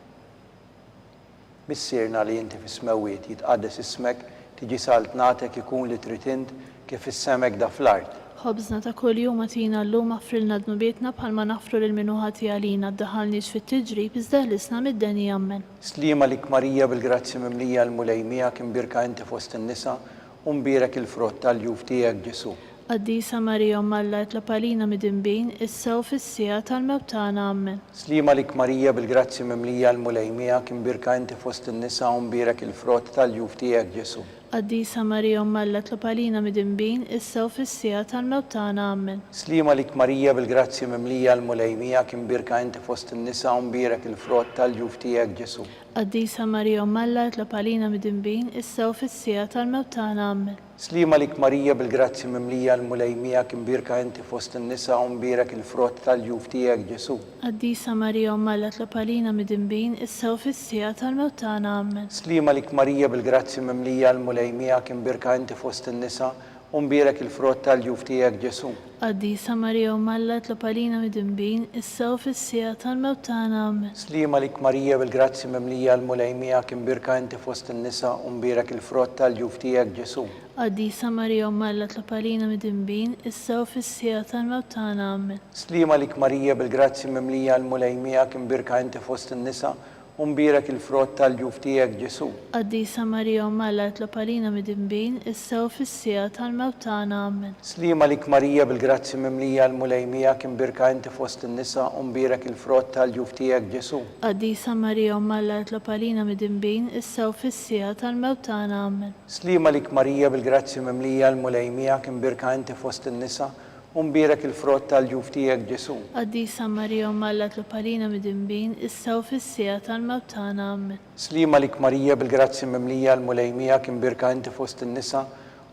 Speaker 2: Missierna li inti fis-smewwiet, jitqaddes ismek, tiġi saltnatek, ikun li trid int, kif fis-sema hekk da fl-art.
Speaker 3: Ħobżna ta' kuljum agħtina llum aħfrilna dnubietna bħalma naħfru lil min hu ħati għalina ddaħħalniex fit-tiġrib iżda ħlisna mid-deni Ammen.
Speaker 2: Sliem għalik Marija bil-grazzja mimlija l-Mulej miegħek imbierka inti fost in-nisa u mbierek il-frott tal-ġuf tiegħek Ġesù.
Speaker 3: Qaddisa Marija Omm Alla itlob għalina midinbin, issa u fis-siegħa tal-mewt tagħna. Ammen.
Speaker 2: Sliem għalik Marija bil-grazzja mimlija l-Mulej miegħek imbierka inti fost in-nisa u mbierek il-frott tal-ġuf tiegħek Ġesù.
Speaker 3: Qaddisa Marija Omm Alla itlob għalina midinbin, issa u fis-siegħa tal-mewt tagħna. Ammen.
Speaker 2: Sliem għalik Marija bil-grazzja mimlija l-Mulej miegħek imbierka inti fost in-nisa u mbierek il-frott tal-ġuf tiegħek Ġesù.
Speaker 3: Qaddisa Marija Omm Alla itlob għalina midinbin, issa u fis-siegħa tal-mewt tagħna. Ammen.
Speaker 2: Sliem għalik Marija bil-grazzja mimlija l-Mulej miegħek imbierka inti fost in-nisa u mbierek il-frott tal-ġuf tiegħek Ġesù.
Speaker 3: Qaddisa Marija Omm Alla tlob għalina midinbin issa u fis-siegħa tal-mewt tagħna Ammen.
Speaker 2: Sliem għalik Marija bil-grazzja mimlija l-Mulej miegħek imbierka inti fost in-nisa u mbierek il-frott tal-ġuf tiegħek Ġesù.
Speaker 3: Qaddisa Marija Omm Alla tlob għalina midinbin issa u fis-siegħa tal-mewt tagħna Ammen.
Speaker 2: Sliem għalik Marija bil-grazzja mimlija l-Mulej miegħek imbierka inti fost in-nisa u mbierek il-frott tal-ġuf tiegħek Ġesù.
Speaker 3: Qaddisa Marija Omm Alla tlob għalina midinbin issa u fis-siegħa tal-mewt tagħna Ammen.
Speaker 2: Sliem għalik Marija bil-grazzja mimlija l-Mulej miegħek imbierka inti fost in-nisa u mbierek il-frott tal-ġuf tiegħek Ġesù.
Speaker 3: Qaddisa Marija Omm Alla itlob għalina midinbin issa u fis-siegħa tal-mewt tagħna Ammen.
Speaker 2: Sliem għalik Marija bil-grazzja mimlija l-Mulej miegħek imbierka inti fost in-nisa u mbierek il-frott tal-ġuf tiegħek Ġesù.
Speaker 3: Qaddisa Marija Omm Alla itlob għalina midinbin issa u fis-siegħa tal-mewt tagħna Ammen.
Speaker 2: Sliem għalik Marija bil-grazzja mimlija l-Mulej miegħek imbierka inti fost in-nisa u mbierek il-frott tal-ġuf tiegħek Ġesù.
Speaker 3: Qaddisa Marija Omm Alla itlob għalina midinbin issa u fis-siegħa tal-mewt tagħna Ammen.
Speaker 2: Sliem għalik Marija bil-grazzja mimlija l-Mulej miegħek imbierka inti fost in-nisa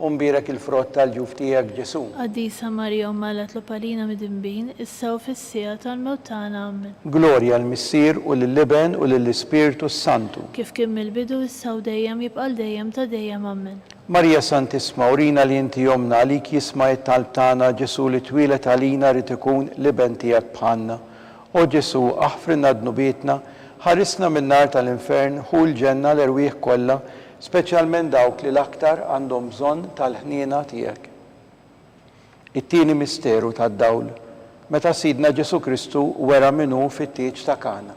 Speaker 2: u mbierek il-frott tal-ġuf tiegħek Ġesù.
Speaker 3: Qaddisa Marija Omm Alla itlob għalina midinbin issa u fis-siegħa tal-mewt tagħna Ammen.
Speaker 2: Glorja 'l-Missier u lill-Iben u lill-Ispirtu s-Santu.
Speaker 3: Kif kien mill-bidu issa u dejjem jibqa' għal dejjem ta' dejjem Ammen.
Speaker 2: Marija Santissma, urina li inti Ommna, għalik jisma' it-talb tagħna, Ġesù li twieled għalina ried ikun l-Iben tiegħek bħalna. O Ġesù, aħfrilna dnubietna, ħarisna min-nar tal-infern, ħu l-ġenna l-erwieħ kollha, speċjalment dawk li l-aktar għandhom bżonn tal-ħniena tiegħek. It-tieni misteru tad-dawl, meta Sidna Ġesù Kristu wera min hu fit-tieġ ta' Kana.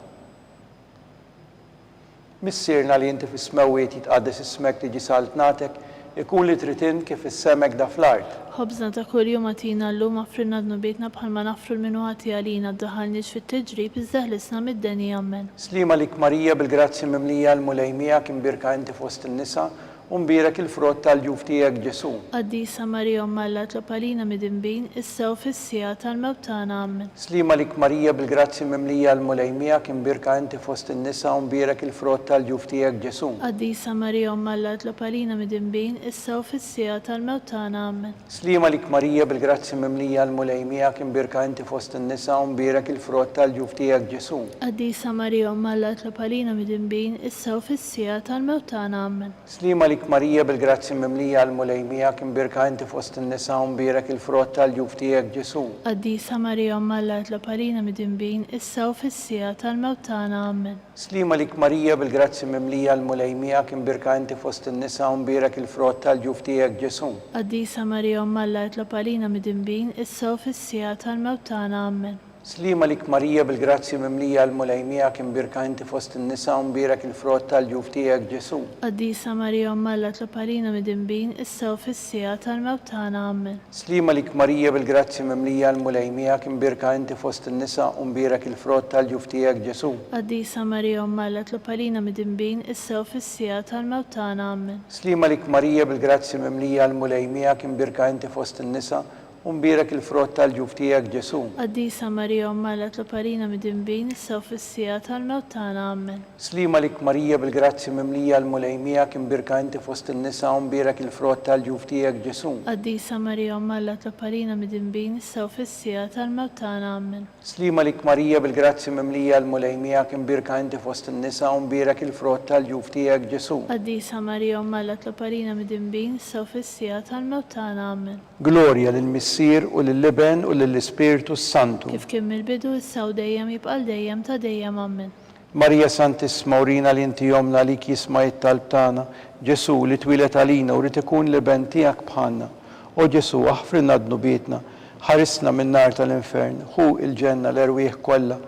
Speaker 2: Missierna li inti fis-smewwiet jitqaddes ismek tiġi saltnatek ikun li trid int kif fis-sema hekk da fl-art.
Speaker 3: Ħobżna ta' kuljum agħtina llum aghfrilna dnubietna bħalma naghfru 'l min hu ħati għalina ddaħħalniex fit-tiġrib iżda ħlisna mid-deni Ammen.
Speaker 2: Sliem għalik Marija bil-grazzja mimlija l-Mulej miegħek imbierka inti fost in-nisa. U mbierek il-frott tal-ġuf tiegħek, Ġesù.
Speaker 3: Qaddisa Marija Omm Alla itlob għalina midinbin, issa u fis-siegħa tal-mewt tagħna. Ammen.
Speaker 2: Sliem għalik Marija bil-grazzja mimlija l-Mulej miegħek, imbierka inti fost in-nisa u mbierek il-frott tal-ġuf tiegħek, Ġesù.
Speaker 3: Qaddisa Marija Omm Alla itlob għalina midinbin, issa u fis-siegħa tal-mewt tagħna. Ammen.
Speaker 2: Sliem għalik Marija bil-grazzja mimlija l-Mulej miegħek, imbierka inti fost in-nisa u mbierek il-frott tal-ġuf tiegħek, Ġesù.
Speaker 3: Qaddisa Marija Omm Alla itlob għalina midinbin, issa u fis-siegħa tal-mewt tagħna. Ammen.
Speaker 2: Sliem għalik Marija bil-grazzja mimlija l-Mulej miegħek imbierka inti fost in-nisa u mbierek il-frott tal-ġuf tiegħek Ġesù.
Speaker 3: Qaddisa Marija Omm Alla itlob għalina midinbin issa u fis-siegħa tal-mewt tagħna. Ammen.
Speaker 2: Sliem għalik Marija bil-grazzja mimlija l-Mulej miegħek imbierka inti fost in-nisa u mbierek il-frott tal-ġuf tiegħek Ġesù.
Speaker 3: Qaddisa Marija Omm Alla itlob għalina midinbin issa u fis-siegħa tal-mewt tagħna. Ammen.
Speaker 2: Sliem għalik Marija bil-grazzja mimlija l-Mulej miegħek imbierka inti fost in-nisa u mbierek il-frott tal-ġuf tiegħek Ġesù.
Speaker 3: Qaddisa Marija Omm Alla itlob għalina midinbin issa u fis-siegħa tal-mewt tagħna. Ammen.
Speaker 2: Sliem għalik Marija bil-grazzja mimlija l-Mulej miegħek imbierka inti fost in-nisa u mbierek il-frott tal-ġuf tiegħek Ġesù.
Speaker 3: Qaddisa Marija Omm Alla itlob għalina midinbin issa u fis-siegħa tal-mewt tagħna. Ammen.
Speaker 2: Sliem għalik Marija bil-grazzja mimlija l-Mulej miegħek imbierka inti fost in-nisa U mbierek il-frott tal-ġuf tiegħek, Ġesù.
Speaker 3: Qaddisa Marija Omm Alla itlob għalina midinbin issa u fis-siegħa tal-mewt tagħna. Ammen.
Speaker 2: Sliem għalik Marija bil-grazzja mimlija l-Mulej miegħek imbierka inti fost in-nisa u mbierek il-frott tal-ġuf tiegħek, Ġesù.
Speaker 3: Qaddisa Marija Omm Alla itlob għalina midinbin issa u fis-siegħa tal-mewt tagħna. Ammen.
Speaker 2: Sliem għalik Marija bil-grazzja mimlija l-Mulej miegħek imbierka inti fost in-nisa u mbierek il-frott tal-ġuf tiegħek Ġesù.
Speaker 3: Qaddisa Marija Omm Alla itlob għalina midinbin issa u fis-siegħa tal-mewt tagħna. Ammen.
Speaker 2: Glorja lill-Missier u lill-Iben u lill-Ispirtu s-Santu.
Speaker 3: Kif kien mill-bidu, issa u dejjem, jibqa' għal dejjem ta' dejjem. Ammen.
Speaker 2: Marija Santissma urina li inti Ommna għalik jisma' it-talb tagħna, Ġesù, li twieled għalina u ried ikun l-Iben tiegħek bħalna. O Ġesù, aħfrilna dnubietna, ħarisna min-nar tal-infern, ħu l-ġenna l-erwieħ kollha,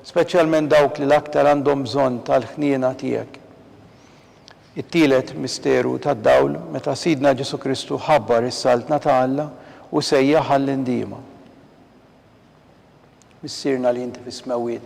Speaker 2: speċjalment dawk li l-aktar għandhom bżonn tal-ħniena tiegħek. It-tielet misteru tad-dawl meta Sidna Ġesù Kristu ħabbar is-Saltna ta' Alla u sejjaħ għall-indiema. Missierna li inti fis-smewwiet,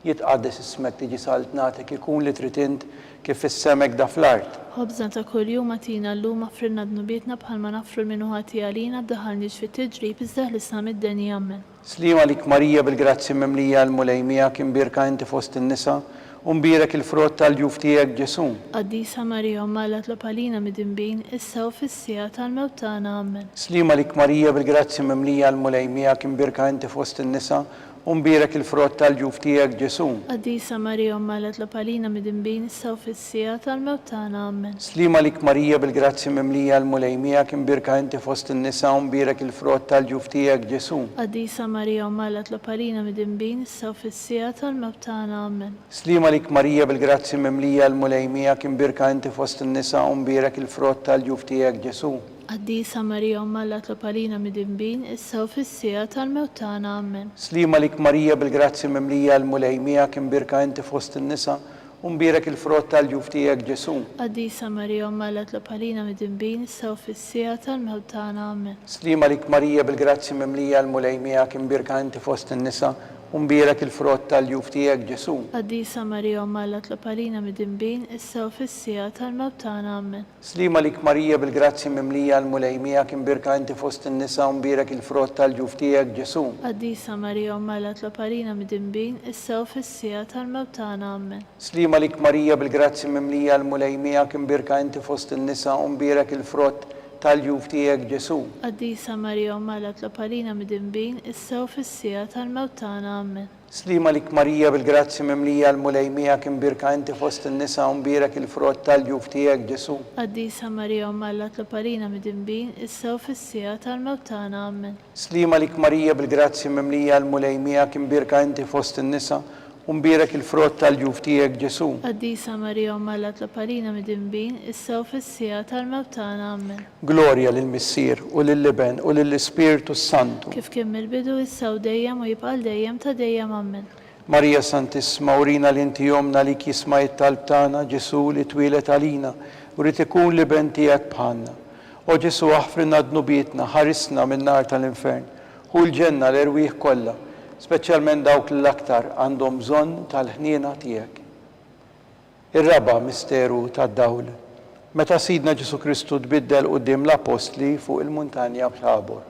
Speaker 2: jitqaddes ismek, tiġi saltnatek, ikun li trid int kif fis-sema hekk da fl-art.
Speaker 3: Ħobżna ta' kuljum agħtina llum, aghfrilna dnubietna bħalma naghfru 'l min hu ħati għalina, ddaħħalniex fit-tiġrib iżda ħlisna mid-deni. Ammen.
Speaker 2: Sliem għalik Marija bil-grazzja mimlija l-Mulej miegħek, imbierka inti fost in-nisa, u mbierek il-frott tal-ġuf tiegħek Ġesù.
Speaker 3: Qaddisa Marija Omm Alla tlob għalina midinbin, issa u fis-siegħa tal-mewt tagħna. Ammen.
Speaker 2: Sliem għalik Marija bil-grazzja mimlija l-Mulej miegħek imbierka inti fost in-nisa, u mbierek il-frott tal-ġuf tiegħek Ġesù.
Speaker 3: Qaddisa Marija Omm Alla tlob għalina midinbin, issa u fis-siegħa tal-mewt tagħna. Ammen.
Speaker 2: Sliem għalik Marija bil-grazzja mimlija l-Mulej miegħek imbierka inti fost in-nisa u mbierek il-frott tal-ġuf tiegħek Ġesù.
Speaker 3: Qaddisa Marija Omm Alla tlob għalina midinbin, issa u fis-siegħa tal-mewt tagħna. Ammen.
Speaker 2: Sliem għalik Marija bil-grazzja mimlija l-Mulej miegħek imbierka inti fost in-nisa u mbierek il-frott tal-ġuf tiegħek Ġesù.
Speaker 3: Qaddisa Marija Omm Alla tlob għalina midinbin issa u fis-siegħa tal-mewt tagħna. Ammen.
Speaker 2: Sliem għalik Marija bil-grazzja mimlija l-Mulej miegħek imbierka inti fost in-nisa u mbierek il-frott tal-ġuf tiegħek Ġesù.
Speaker 3: Qaddisa Marija Omm Alla tlob għalina midinbin issa u fis-siegħa tal-mewt tagħna. Ammen.
Speaker 2: Sliem għalik Marija bil-grazzja mimlija l-Mulej miegħek imbierka inti fost in-nisa U mbierek il-frott tal-ġuf tiegħek, Ġesù.
Speaker 3: Qaddisa Marija Omm Alla tlob għalina midinbin, issa u fis-siegħa tal-mewt tagħna. Ammen.
Speaker 2: Sliem għalik Marija bil-grazzja mimlija l-Mulej miegħek imbierka inti fost in-nisa u mbierek il-frott tal-ġuf tiegħek, Ġesù.
Speaker 3: Qaddisa Marija Omm Alla tlob għalina midinbin, issa u fis-siegħa tal-mewt tagħna. Ammen.
Speaker 2: Sliem għalik Marija bil-grazzja mimlija l-Mulej miegħek imbierka inti fost in-nisa u mbierek il-frott tal-ġuf tiegħek Ġesù.
Speaker 3: Qaddisa Marija Omm Alla tlob għalina midinbin, issa u fis-siegħa tal-mewt tagħna. Ammen.
Speaker 2: Sliem għalik Marija bil-grazzja mimlija l-Mulej miegħek imbierka inti fost in-nisa u mbierek il-frott tal-ġuf tiegħek Ġesù.
Speaker 3: Qaddisa Marija Omm Alla tlob għalina midinbin, issa u fis-siegħa tal-mewt tagħna. Ammen.
Speaker 2: Sliem għalik Marija bil-grazzja mimlija l-Mulej miegħek imbierka inti fost in-nisa U mbierek il-frott tal-ġuf tiegħek, Ġesù.
Speaker 3: Qaddisa Marija Omm Alla tlob għalina midinbin, issa u fis-siegħa tal-mewt tagħna. Ammen.
Speaker 2: Glorja lill-Missier, u lill-Iben, u lill-Ispirtu s-Santu.
Speaker 3: Kif kien mill-bidu, issa u dejjem, u jibqa' għal dejjem ta' dejjem. Ammen.
Speaker 2: Marija Santissma, urina li inti Ommna għalik jisma' it-talb tagħna, Ġesù li twieled għalina u ried ikun l-Iben tiegħek bħalna. O Ġesù aħfrilna dnubietna, ħarisna min-nar tal-infern, Hu l-ġenna l-erwieħ kollha, speċjalment dawk li l-aktar għandhom bżonn tal-ħniena tiegħek. Ir-raba' misteru tad-dawl. meta Sidna Ġesù Kristu tbiddel quddiem l-Appostli fuq il-muntanja Tabor.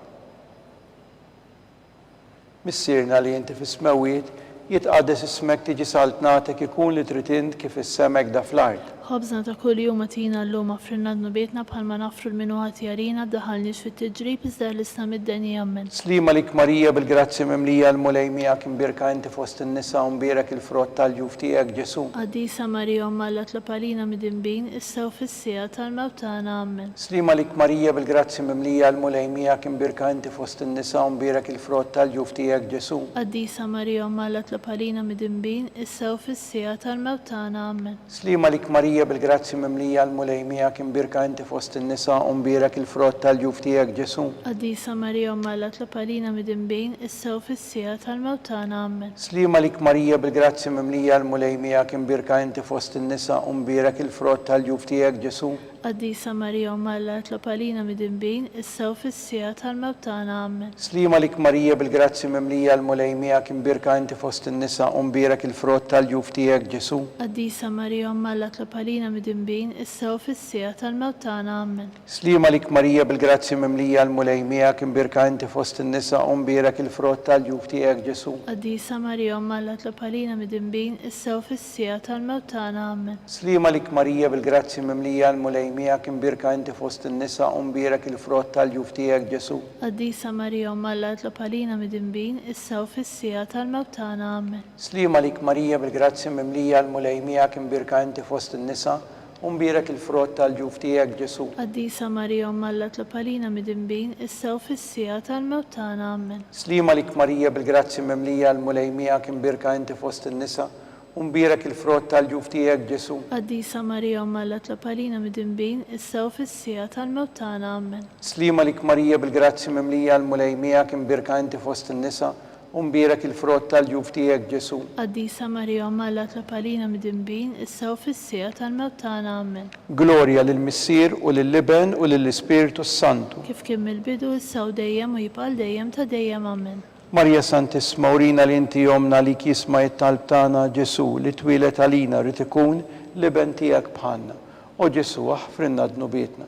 Speaker 2: Missierna li inti fis-smewwiet, jitqaddes ismek tiġi saltnatek ikun li trid int kif fis-sema hekk da fl-art.
Speaker 3: Ħobżna ta' kuljum agħtina llum aghfrilna dnubietna bħalma naghfru 'l min hu ħati għalina ddaħħalniex fit-tiġrib iżda eħlisna mid-deni Ammen.
Speaker 2: Sliem għalik Marija bil-grazzja mimlija l-Mulej miegħek imbierka inti fost in-nisa u mbierek il-frott tal-ġuf tiegħek Ġesù.
Speaker 3: Qaddisa Marija Omm Alla tlob għalina midinbin issa u fis-siegħa tal-mewt tagħna Ammen.
Speaker 2: Sliem għalik Marija bil-grazzja mimlija l-Mulej miegħek imbierka inti fost in-nisa u mbierek il-frott tal-ġuf tiegħek Ġesù.
Speaker 3: Qaddisa Marija Omm Alla tlob għalina midinbin issa u fis-siegħa tal-mewt tagħna Ammen.
Speaker 2: Sliem għalik Marija bil-grazzja mimlija l-Mulej miegħek imbierka inti fost in-nisa u mbierek il-frott tal-ġuf tiegħek Ġesù.
Speaker 3: Qaddisa Marija Omm Alla tlob għalina midinbin issa u fis-siegħa tal-mewt tagħna Ammen.
Speaker 2: Sliem għalik Marija bil-grazzja mimlija l-Mulej miegħek imbierka inti fost in-nisa u mbierek il-frott tal-ġuf tiegħek Ġesù.
Speaker 3: Qaddisa Marija Omm Alla itlob għalina midinbin, issa u fis-siegħa tal-mewt tagħna. Ammen.
Speaker 2: Sliem għalik Marija bil-grazzja mimlija l-Mulej miegħek imbierka inti fost in-nisa u mbierek il-frott tal-ġuf tiegħek Ġesù.
Speaker 3: Qaddisa Marija Omm Alla itlob għalina midinbin, issa u fis-siegħa tal-mewt tagħna. Ammen.
Speaker 2: Sliem għalik Marija bil-grazzja mimlija l-Mulej miegħek imbierka inti fost in-nisa u mbierek il-frott tal-ġuf tiegħek Ġesù.
Speaker 3: Qaddisa Marija Omm Alla itlob għalina midinbin, issa u fis-siegħa tal-mewt tagħna. Ammen.
Speaker 2: Sliem għalik Marija bil-grazzja mimlija l-Mulej miegħek imbierka inti fost in-nisa u mbierek il-frott tal-ġuf tiegħek Ġesù.
Speaker 3: Qaddisa Marija Omm Alla itlob għalina midinbin, issa u fis-siegħa tal-mewt tagħna. Ammen.
Speaker 2: Sliem għalik Marija bil-grazzja mimlija l-Mulej miegħek imbierka inti fost in-nisa U mbierek il-frott tal-ġuf tiegħek, Ġesù.
Speaker 3: Qaddisa Marija Omm Alla tlob għalina midinbin, issa u fis-siegħa tal-mewt tagħna. Ammen.
Speaker 2: Sliem għalik Marija bil-grazzja mimlija l-Mulej miegħek imbierka inti fost in-nisa, u mbierek il-frott tal-ġuf tiegħek, Ġesù.
Speaker 3: Qaddisa Marija Omm Alla tlob għalina midinbin, issa u fis-siegħa tal-mewt tagħna. Ammen.
Speaker 2: Sliem għalik Marija bil-grazzja mimlija l-Mulej miegħek imbierka inti fost in-nisa, U mbierek il-frott tal-ġuf tiegħek, Ġesù.
Speaker 3: Qaddisa Marija Omm Alla tlob għalina midinbin, issa u fis-siegħa tal-mewt tagħna. Ammen.
Speaker 2: Glorja lill-Missier u lill-Iben u lill-Ispirtu s-Santu.
Speaker 3: Kif kien mill-bidu, issa u dejjem u jibqa' għal dejjem ta' dejjem. Ammen.
Speaker 2: Marija Santissma, urina li inti Ommna għalik jisma' it-talb tagħna, Ġesù, li twieled għalina ried ikun l-Iben tiegħek bħalna. O Ġesù, aħfrilna dnubietna.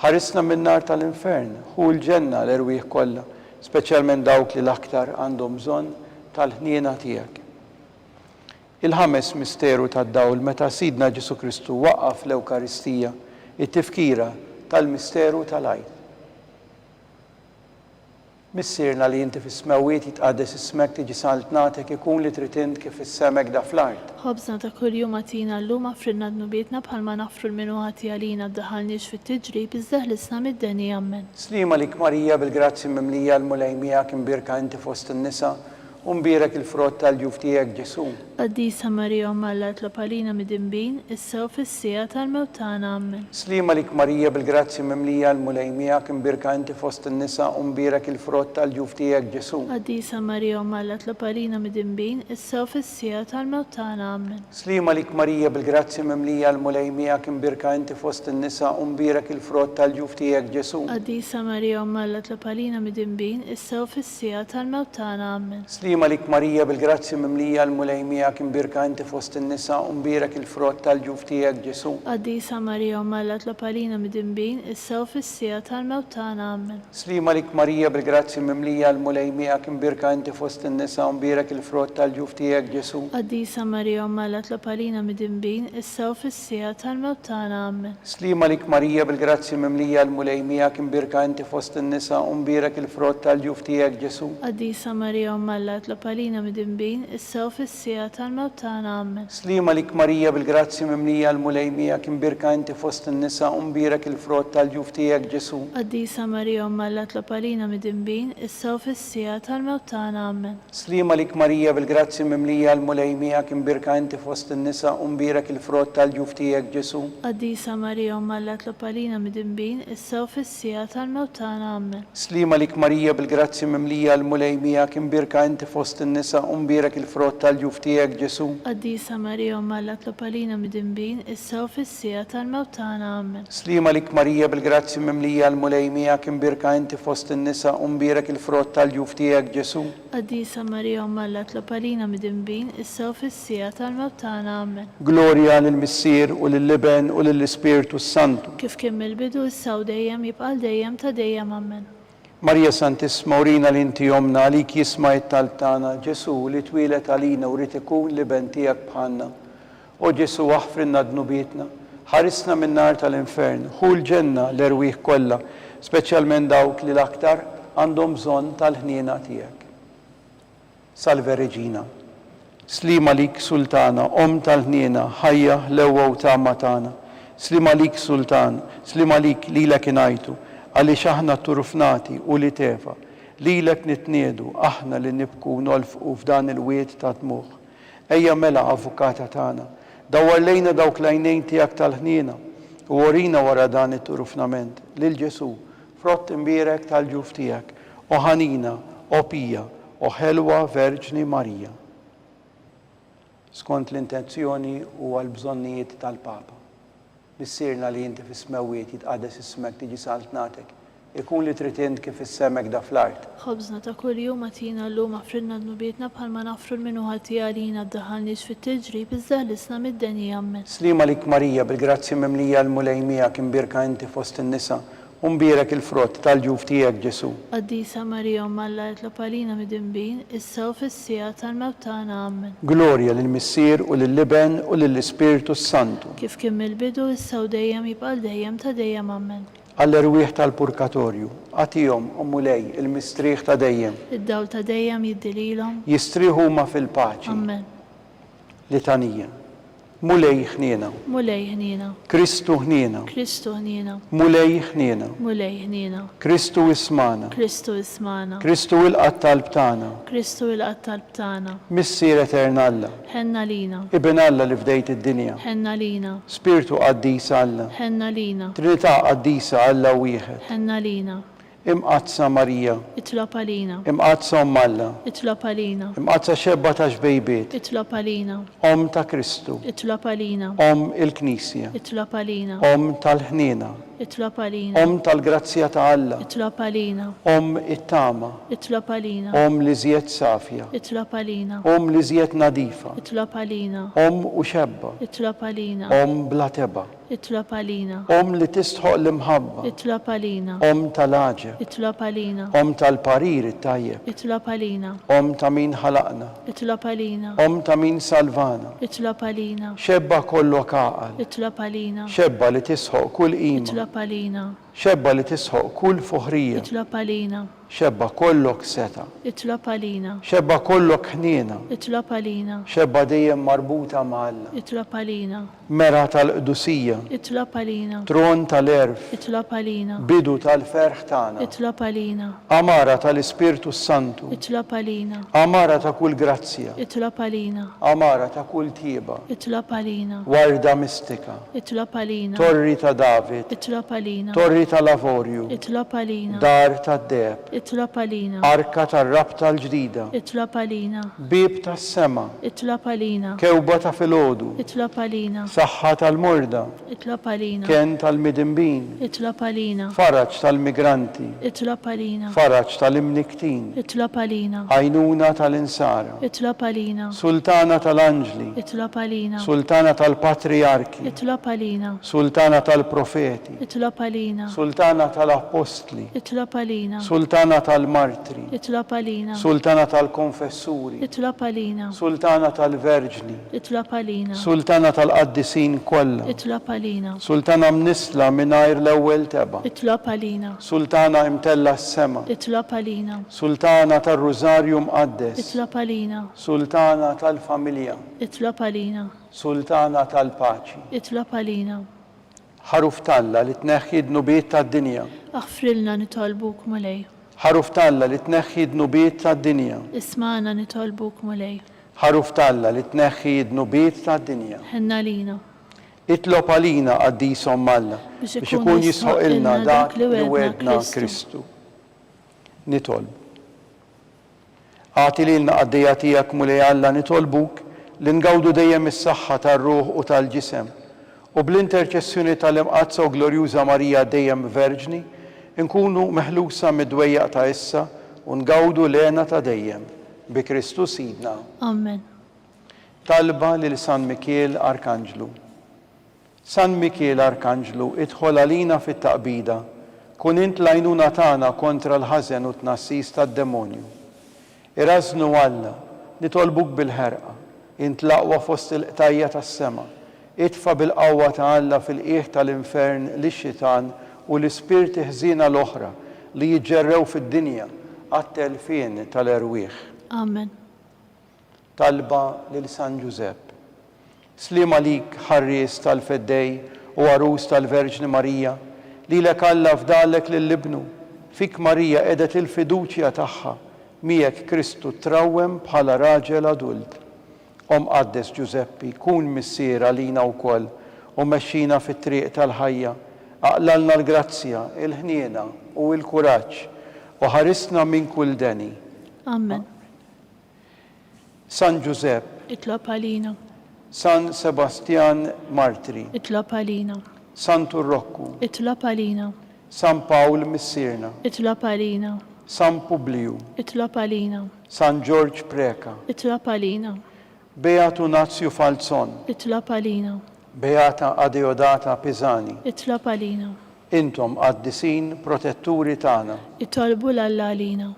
Speaker 2: Ħarisna min-nar tal-infern, ħu l-ġenna l-erwieħ kollha, speċjalment dawk li l-aktar għandhom bżonn tal-ħniena tiegħek. Il-ħames misteru tad-dawl meta Sidna Ġesù Kristu waqqaf l-Ewkaristija, it-tifkira tal-misteru tal-Għid. Missierna li inti fis-smewwiet jitqaddes ismek tiġi saltnatek ikun li trid int kif fis-sema hekk da fl-art.
Speaker 3: Ħobżna ta' kuljum agħtina llum aghfrilna dnubietna bħalma naghfru 'l min hu ħati għalina ddaħħalniex fit-tiġrib iżda eħlisna mid-deni Ammen.
Speaker 2: Sliem għalik Marija bil-grazzja mimlija l-Mulej miegħek imbierka inti fost in-nisa u mbierek il-frott tal-ġuf tiegħek Ġesù.
Speaker 3: Qaddisa Marija Omm Alla itlob għalina midinbin, issa u fis-siegħa tal-mewt tagħna. Ammen.
Speaker 2: Sliem għalik Marija bil-grazzja mimlija l-Mulej miegħek imbierka inti fost in-nisa u mbierek il-frott tal-ġuf tiegħek Ġesù.
Speaker 3: Qaddisa Marija Omm Alla itlob għalina midinbin, issa u fis-siegħa tal-mewt tagħna. Ammen.
Speaker 2: Sliem għalik Marija bil-grazzja mimlija l-Mulej miegħek imbierka inti fost in-nisa u mbierek il-frott tal-ġuf tiegħek Ġesù.
Speaker 3: Qaddisa Marija Omm Alla itlob għalina midinbin, issa u fis-siegħa tal-mewt tagħna. Ammen.
Speaker 2: Sliem għalik Marija bil-grazzja mimlija l-Mulej miegħek imbierka inti fost in-nisa u mbierek il-frott tal-ġuf tiegħek Ġesù.
Speaker 3: Qaddisa Marija Omm Alla itlob għalina midinbin, issa u fis-siegħa tal-mewt tagħna. Ammen.
Speaker 2: Sliem għalik Marija bil-grazzja mimlija l-Mulej miegħek imbierka inti fost in-nisa u mbierek il-frott tal-ġuf tiegħek Ġesù.
Speaker 3: Qaddisa Marija Omm Alla tlob għalina midinbin, issa u fis-siegħa tal-mewt tagħna. Ammen.
Speaker 2: Sliem għalik Marija bil-grazzja mimlija l-Mulej miegħek imbierka inti fost in-nisa u mbierek il-frott tal-ġuf tiegħek Ġesù.
Speaker 3: Qaddisa Marija Omm Alla tlob għalina midinbin, issa u fis-siegħa tal-mewt tagħna. Ammen.
Speaker 2: Sliem għalik Marija bil-grazzja mimlija l-Mulej miegħek imbierka inti fost in-nisa u mbierek il-frott tal-ġuf tiegħek Ġesù.
Speaker 3: Qaddisa Marija Omm Alla tlob għalina midinbin, issa u fis-siegħa tal-mewt tagħna. Ammen.
Speaker 2: Sliem għalik Marija bil-grazzja mimlija l-Mulej miegħek imbierka inti fost in-nisa u mbierek il-frott tal-ġuf tiegħek Ġesù.
Speaker 3: Qaddisa Marija Omm Alla tlob għalina midinbin, issa u fis-siegħa tal-mewt tagħna. Ammen.
Speaker 2: Sliem għalik Marija bil-grazzja mimlija l-Mulej miegħek imbierka inti fost in-nisa u mbierek il-frott tal-ġuf tiegħek. tiegħek Ġesù.
Speaker 3: Qaddisa Marija Omm Alla tlob għalina midinbin, issa u fis-siegħa tal-mewt tagħna. Ammen.
Speaker 2: Sliem għalik Marija bil-grazzja mimlija l-Mulej miegħek imbierka inti fost in-nisa u mbierek il-frott tal-ġuf tiegħek Ġesù.
Speaker 3: Qaddisa Marija Omm Alla tlob għalina midinbin, issa u fis-siegħa tal-mewt tagħna. Ammen.
Speaker 2: Glorja lill-Missier u lill-Iben u lill-Ispirtu s-Santu.
Speaker 3: Kif kien mill-bidu, issa u dejjem, jibqa' għal dejjem ta' dejjem. Ammen.
Speaker 2: Marija Santissma urina li inti Ommna, għalik jisma' it-talb tagħna, Ġesù, li twieled għalina u ried ikun l-Iben tiegħek bħalna. O Ġesù aħfrilna dnubietna, ħarisna min-nar tal-infern, ħu l-ġenna l-erwieħ kollha, speċjalment dawk li l-aktar għandhom bżonn tal-ħniena tiegħek. Salve Regina. Sliem għalik Sultana, Omm tal-ħniena, ħajja, ħlewwa u tama tagħna. Sliem għalik Sultan, sliem għalik lilek ingħajtu, għaliex aħna tturufnati ulied Eva. Lilek nitniegħdu, aħna li nibku u nolfqu f'dan il-wied ta' dmugħ. Ejja mela, Avukata tagħna, dawwar lejna dawk l-għajnejn tiegħek tal-ħniena, u orina wara dan it-turufnament, lil Ġesù, frott imbierek tal-ġuf tiegħek, O ħanina, o pija, o ħelwa Verġni Marija. Skont l-intenzjoni u għall-bżonnijiet tal-Papa. Missierna li inti fis-smewwiet, jitqaddes ismek, tiġi saltnatek, ikun li trid int kif fis-sema hekk da fl-art.
Speaker 3: Ħobżna ta' kuljum agħtina llum aħfrilna dnubietna bħalma naħfru 'l min hu ħati għalina ddaħħalniex fit-tiġrib iżda ħlisna mid-deni Ammen.
Speaker 2: Sliem għalik Marija bil-grazzja mimlija l-Mulej miegħek imbierka inti fost in-nisa U mbierek il-frott tal-ġuf tiegħek, Ġesù.
Speaker 3: Qaddisa Marija Omm Alla itlob għalina midinbin, issa u fis-siegħa tal-mewt tagħna. Ammen.
Speaker 2: Glorja lill-Missier u lill-Iben u lill-Ispirtu s-Santu.
Speaker 3: Kif kien mill-bidu, issa u dejjem, jibqa' għal dejjem ta' dejjem. Ammen.
Speaker 2: Għall-erwieħ tal-purkatorju, agħtihom, o Mulej, il-mistrieħ ta' dejjem.
Speaker 3: Id-dawl ta' dejjem jiddi lilhom.
Speaker 2: Jistrieħu huma fil-paċi.
Speaker 3: Ammen.
Speaker 2: Litanija. Mulej ħniena.
Speaker 3: Mulej ħniena.
Speaker 2: Kristu ħniena.
Speaker 3: Kristu ħniena.
Speaker 2: Mulej ħniena.
Speaker 3: Mulej ħniena.
Speaker 2: Kristu ismagħna.
Speaker 3: Kristu ismagħna.
Speaker 2: Kristu ilqa' t-talb tagħna.
Speaker 3: Kristu ilqa' t-talb tagħna.
Speaker 2: Missier etern Alla.
Speaker 3: Ħenn għalina.
Speaker 2: Iben Alla li fdejt id-dinja.
Speaker 3: Ħenn għalina.
Speaker 2: Spirtu qaddis Alla.
Speaker 3: Ħenn għalina.
Speaker 2: Trinità qaddisa Alla wieħed.
Speaker 3: Ħenn għalina.
Speaker 2: Imqaddsa Marija.
Speaker 3: Itlob għalina.
Speaker 2: Imqaddsa Omm Alla.
Speaker 3: Itlob għalina.
Speaker 2: Imqaddsa Xebba ta' Xbejbiet.
Speaker 3: Itlob għalina.
Speaker 2: Omm ta' Kristu.
Speaker 3: Itlob għalina.
Speaker 2: Omm il-Knisja.
Speaker 3: Itlob għalina.
Speaker 2: Omm tal-ħniena.
Speaker 3: Itlob għalina.
Speaker 2: Omm tal-grazzja ta' Alla.
Speaker 3: Itlob għalina.
Speaker 2: Omm it-tama.
Speaker 3: Itlob għalina.
Speaker 2: Omm l-iżjed safja.
Speaker 3: Itlob għalina.
Speaker 2: Omm l-iżjed nadifa.
Speaker 3: Itlob għalina.
Speaker 2: Omm u xebba.
Speaker 3: Itlob għalina.
Speaker 2: Omm bla tebgħa.
Speaker 3: Itlob għalina.
Speaker 2: Omm li tistħoqq l-imħabba.
Speaker 3: Itlob għalina.
Speaker 2: Omm tal-għaġeb.
Speaker 3: Itlob għalina.
Speaker 2: Omm tal-parir it-tajjeb.
Speaker 3: Itlob għalina.
Speaker 2: Omm ta' min ħalaqna.
Speaker 3: Itlob għalina.
Speaker 2: Omm ta' min salvana.
Speaker 3: Itlob għalina.
Speaker 2: Xebba kollok għaqal.
Speaker 3: Itlob għalina.
Speaker 2: Xebba li tisħoq kull qima.
Speaker 3: Itlob għalina.
Speaker 2: Xebba li tisħoq kull fuħrija.
Speaker 3: Itlob għalina.
Speaker 2: Xebba kollok setgħa.
Speaker 3: Itlob għalina.
Speaker 2: Xebba kollok ħniena.
Speaker 3: Itlob għalina.
Speaker 2: Xebba dejjem marbuta ma' Alla.
Speaker 3: Itlob għalina.
Speaker 2: Mera tal-qdusija.
Speaker 3: Itlob għalina.
Speaker 2: Tron tal-għerf.
Speaker 3: Itlob għalina.
Speaker 2: Bidu tal-ferħ tagħna.
Speaker 3: Itlob għalina.
Speaker 2: Għamara tal-Ispirtu s-Santu.
Speaker 3: Itlob għalina.
Speaker 2: Għamara ta' kull grazzja.
Speaker 3: Itlob għalina.
Speaker 2: Għamara ta' kull tjieba.
Speaker 3: Itlob għalina.
Speaker 2: Warda mistika.
Speaker 3: Itlob għalina.
Speaker 2: Torri ta' David.
Speaker 3: Itlob għalina.
Speaker 2: Torri tal-avorju.
Speaker 3: Itlob għalina.
Speaker 2: Dar tad-deheb.
Speaker 3: Itlob għalina.
Speaker 2: Arka tar-rabta l-ġdida.
Speaker 3: Itlob għalina.
Speaker 2: Bieb tas-sema.
Speaker 3: Itlob għalina.
Speaker 2: Kewba ta' filgħodu.
Speaker 3: Itlob għalina.
Speaker 2: Saħħa tal-morda.
Speaker 3: Itlob għalina.
Speaker 2: Kenn tal-midinbin.
Speaker 3: Itlob għalina.
Speaker 2: Faraġ tal-migranti.
Speaker 3: Itlob għalina.
Speaker 2: Faraġ tal-imnikktin.
Speaker 3: Itlob għalina.
Speaker 2: Għajnuna tal-insara.
Speaker 3: Itlob għalina.
Speaker 2: Sultana tal-anġli.
Speaker 3: Itlob għalina.
Speaker 2: Sultana tal-patrijarki.
Speaker 3: Itlob għalina.
Speaker 2: Sultana tal-profeti.
Speaker 3: Itlob għalina.
Speaker 2: Sultana tal-appostli.
Speaker 3: Itlob għalina.
Speaker 2: Sultana tal-martri.
Speaker 3: Itlob għalina.
Speaker 2: Sultana tal-konfessuri.
Speaker 3: Itlob għalina.
Speaker 2: Sultana tal-verġni.
Speaker 3: Itlob għalina.
Speaker 2: Sultana tal-qaddisin kollha.
Speaker 3: Itlob għalina.
Speaker 2: Sultana mnissla mingħajr l-ewwel tebgħa.
Speaker 3: Itlob għalina.
Speaker 2: Sultana imtellgħa s-sema.
Speaker 3: Itlob għalina.
Speaker 2: Sultana tar-Rużarju Mqaddes.
Speaker 3: Itlob għalina.
Speaker 2: Sultana tal-familja.
Speaker 3: Itlob għalina.
Speaker 2: Sultana tal-paċi.
Speaker 3: Itlob għalina.
Speaker 2: Ħaruf t'Alla li tneħħi d-dnubiet tad-dinja.
Speaker 3: Aħfrilna nitolbuk, Mulej.
Speaker 2: Ħaruf t'Alla li tneħħi d-dnubiet tad-dinja.
Speaker 3: Ismagħna nitolbuk, Mulej.
Speaker 2: Ħaruf t'Alla li tneħħi d-dnubiet tad-dinja.
Speaker 3: Ħenn għalina.
Speaker 2: Itlob għalina, Qaddis Omm Alla,
Speaker 3: Biex
Speaker 2: biex ikun jistħoqqilna dak li wegħedna Kristu. Nitolbu. Agħti lilna qaddejja tiegħek, Mulej Alla, nitolbuk, li ngawdu dejjem is-saħħa tar-ruħ u tal-ġisem, u bl-interċessjoni tal-Imqaddsa u Glorjuża Marija dejjem Verġni, inkunu meħlusa mid-dwejjaq ta' issa u ngawdu l-hena ta' dejjem. Bi Kristu Sidna.
Speaker 3: Amen.
Speaker 2: Talba lil San Mikiel Arkanġlu. San Mikiel Arkanġlu, idħol għalina fit-taqbida, kun int l-għajnuna tagħna kontra l-ħażen u t-tnassis tad-demonju. Irażżnu Alla, nitolbuk bil-ħerqa, int l-aqwa fost il-qtajja' tas-sema, itfa' bil-qawwa ta' Alla fil-qiegħ tal-infern lix-xitan u l-ispirti ħżiena l-oħra li jiġġerrew fid-dinja għat-telfien tal-erwieħ.
Speaker 3: Amen.
Speaker 2: Talba lil San Ġużepp. Sliem għalik, ħarries tal-Feddej u għarus tal-Verġni Marija, lilek Alla fdalek lil Ibnu, fik Marija qegħdet il-fiduċja tagħha, miegħek Kristu trawwem bħala raġel adult. O Mqaddes Ġużeppi, kun missier għalina wkoll u mexxina fit-triq tal-ħajja, aqlalna l-grazzja, il-ħniena u l-kuraġġ, u ħarisna minn kull deni.
Speaker 3: Amen.
Speaker 2: San Ġużepp.
Speaker 3: Itlob għalina.
Speaker 2: San Sebastjan Martri.
Speaker 3: Itlob għalina.
Speaker 2: Santu Rokku.
Speaker 3: Itlob għalina.
Speaker 2: San Pawl Missierna.
Speaker 3: Itlob għalina.
Speaker 2: San Publiju.
Speaker 3: Itlob għalina.
Speaker 2: San Ġorġ Preca.
Speaker 3: Itlob għalina.
Speaker 2: Beatu Nazju Falzon.
Speaker 3: Itlob għalina.
Speaker 2: Beata Adeodata Pisani.
Speaker 3: Itlob għalina.
Speaker 2: Intom qaddisin protetturi tagħna.
Speaker 3: Itolbu 'l Alla għalina.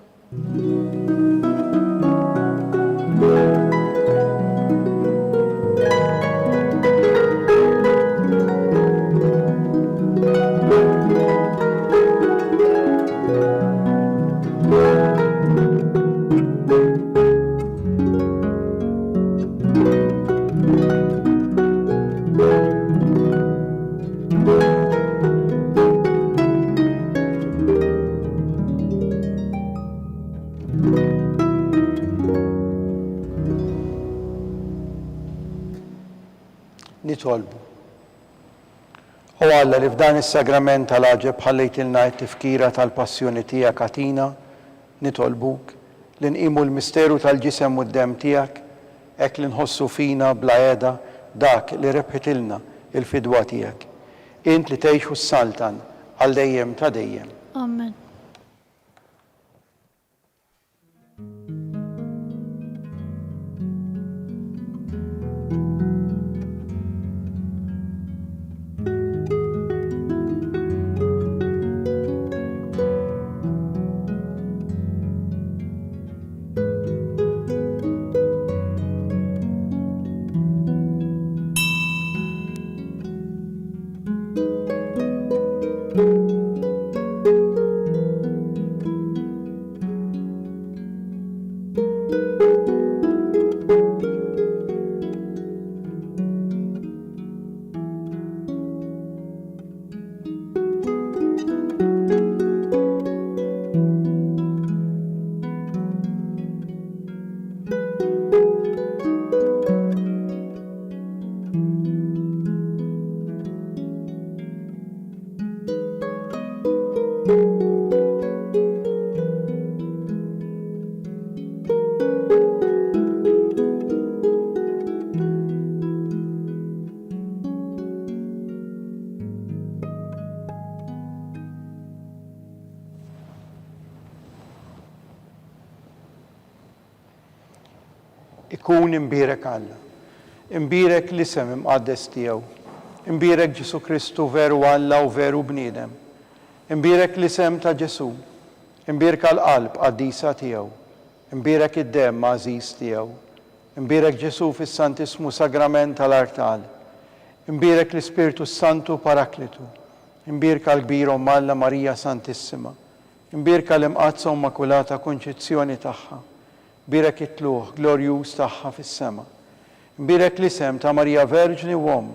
Speaker 2: Nitolbu. O Alla li f'dan is-sagrament tal-għaġeb ħallejtilna t-tifkira tal-passjoni tiegħek agħtina, nitolbuk, li nqimu l-misteru tal-ġisem u d-demm tiegħek, hekk li nħossu fina bla heda dak li rebħitilna l-fidwa tiegħek. Int li tgħix u ssaltan għal dejjem ta' dejjem.
Speaker 3: Amen.
Speaker 2: Ikun imbierek Alla. Imbierek l-isem imqaddes tiegħu. Imbierek Ġesù Kristu veru Alla u veru bniedem. Imbierek l-isem ta' Ġesù. Imbierka l-qalb qaddisa tiegħu. Imbierek id-demm għażiż tiegħu. Imbierek Ġesù fis-Santissmu Sagrament tal-Artal. Imbierek l-Ispirtu s-Santu Paraklitu. Imbierka l-kbir Omm Alla Marija Santissima. Imbierka l-Imqaddsa u Immakulata Kunċizzjoni tagħha. Bierek it-tlugħ glorjuż tagħha fis-sema. Imbierek l-isem ta' Marija Verġni u Omm.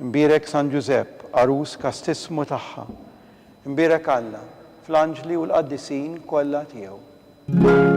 Speaker 2: Imbierek San Ġużepp, għarus kastissmu tagħha. Imbierek Alla, fl-anġli u l-qaddisin kollha tiegħu.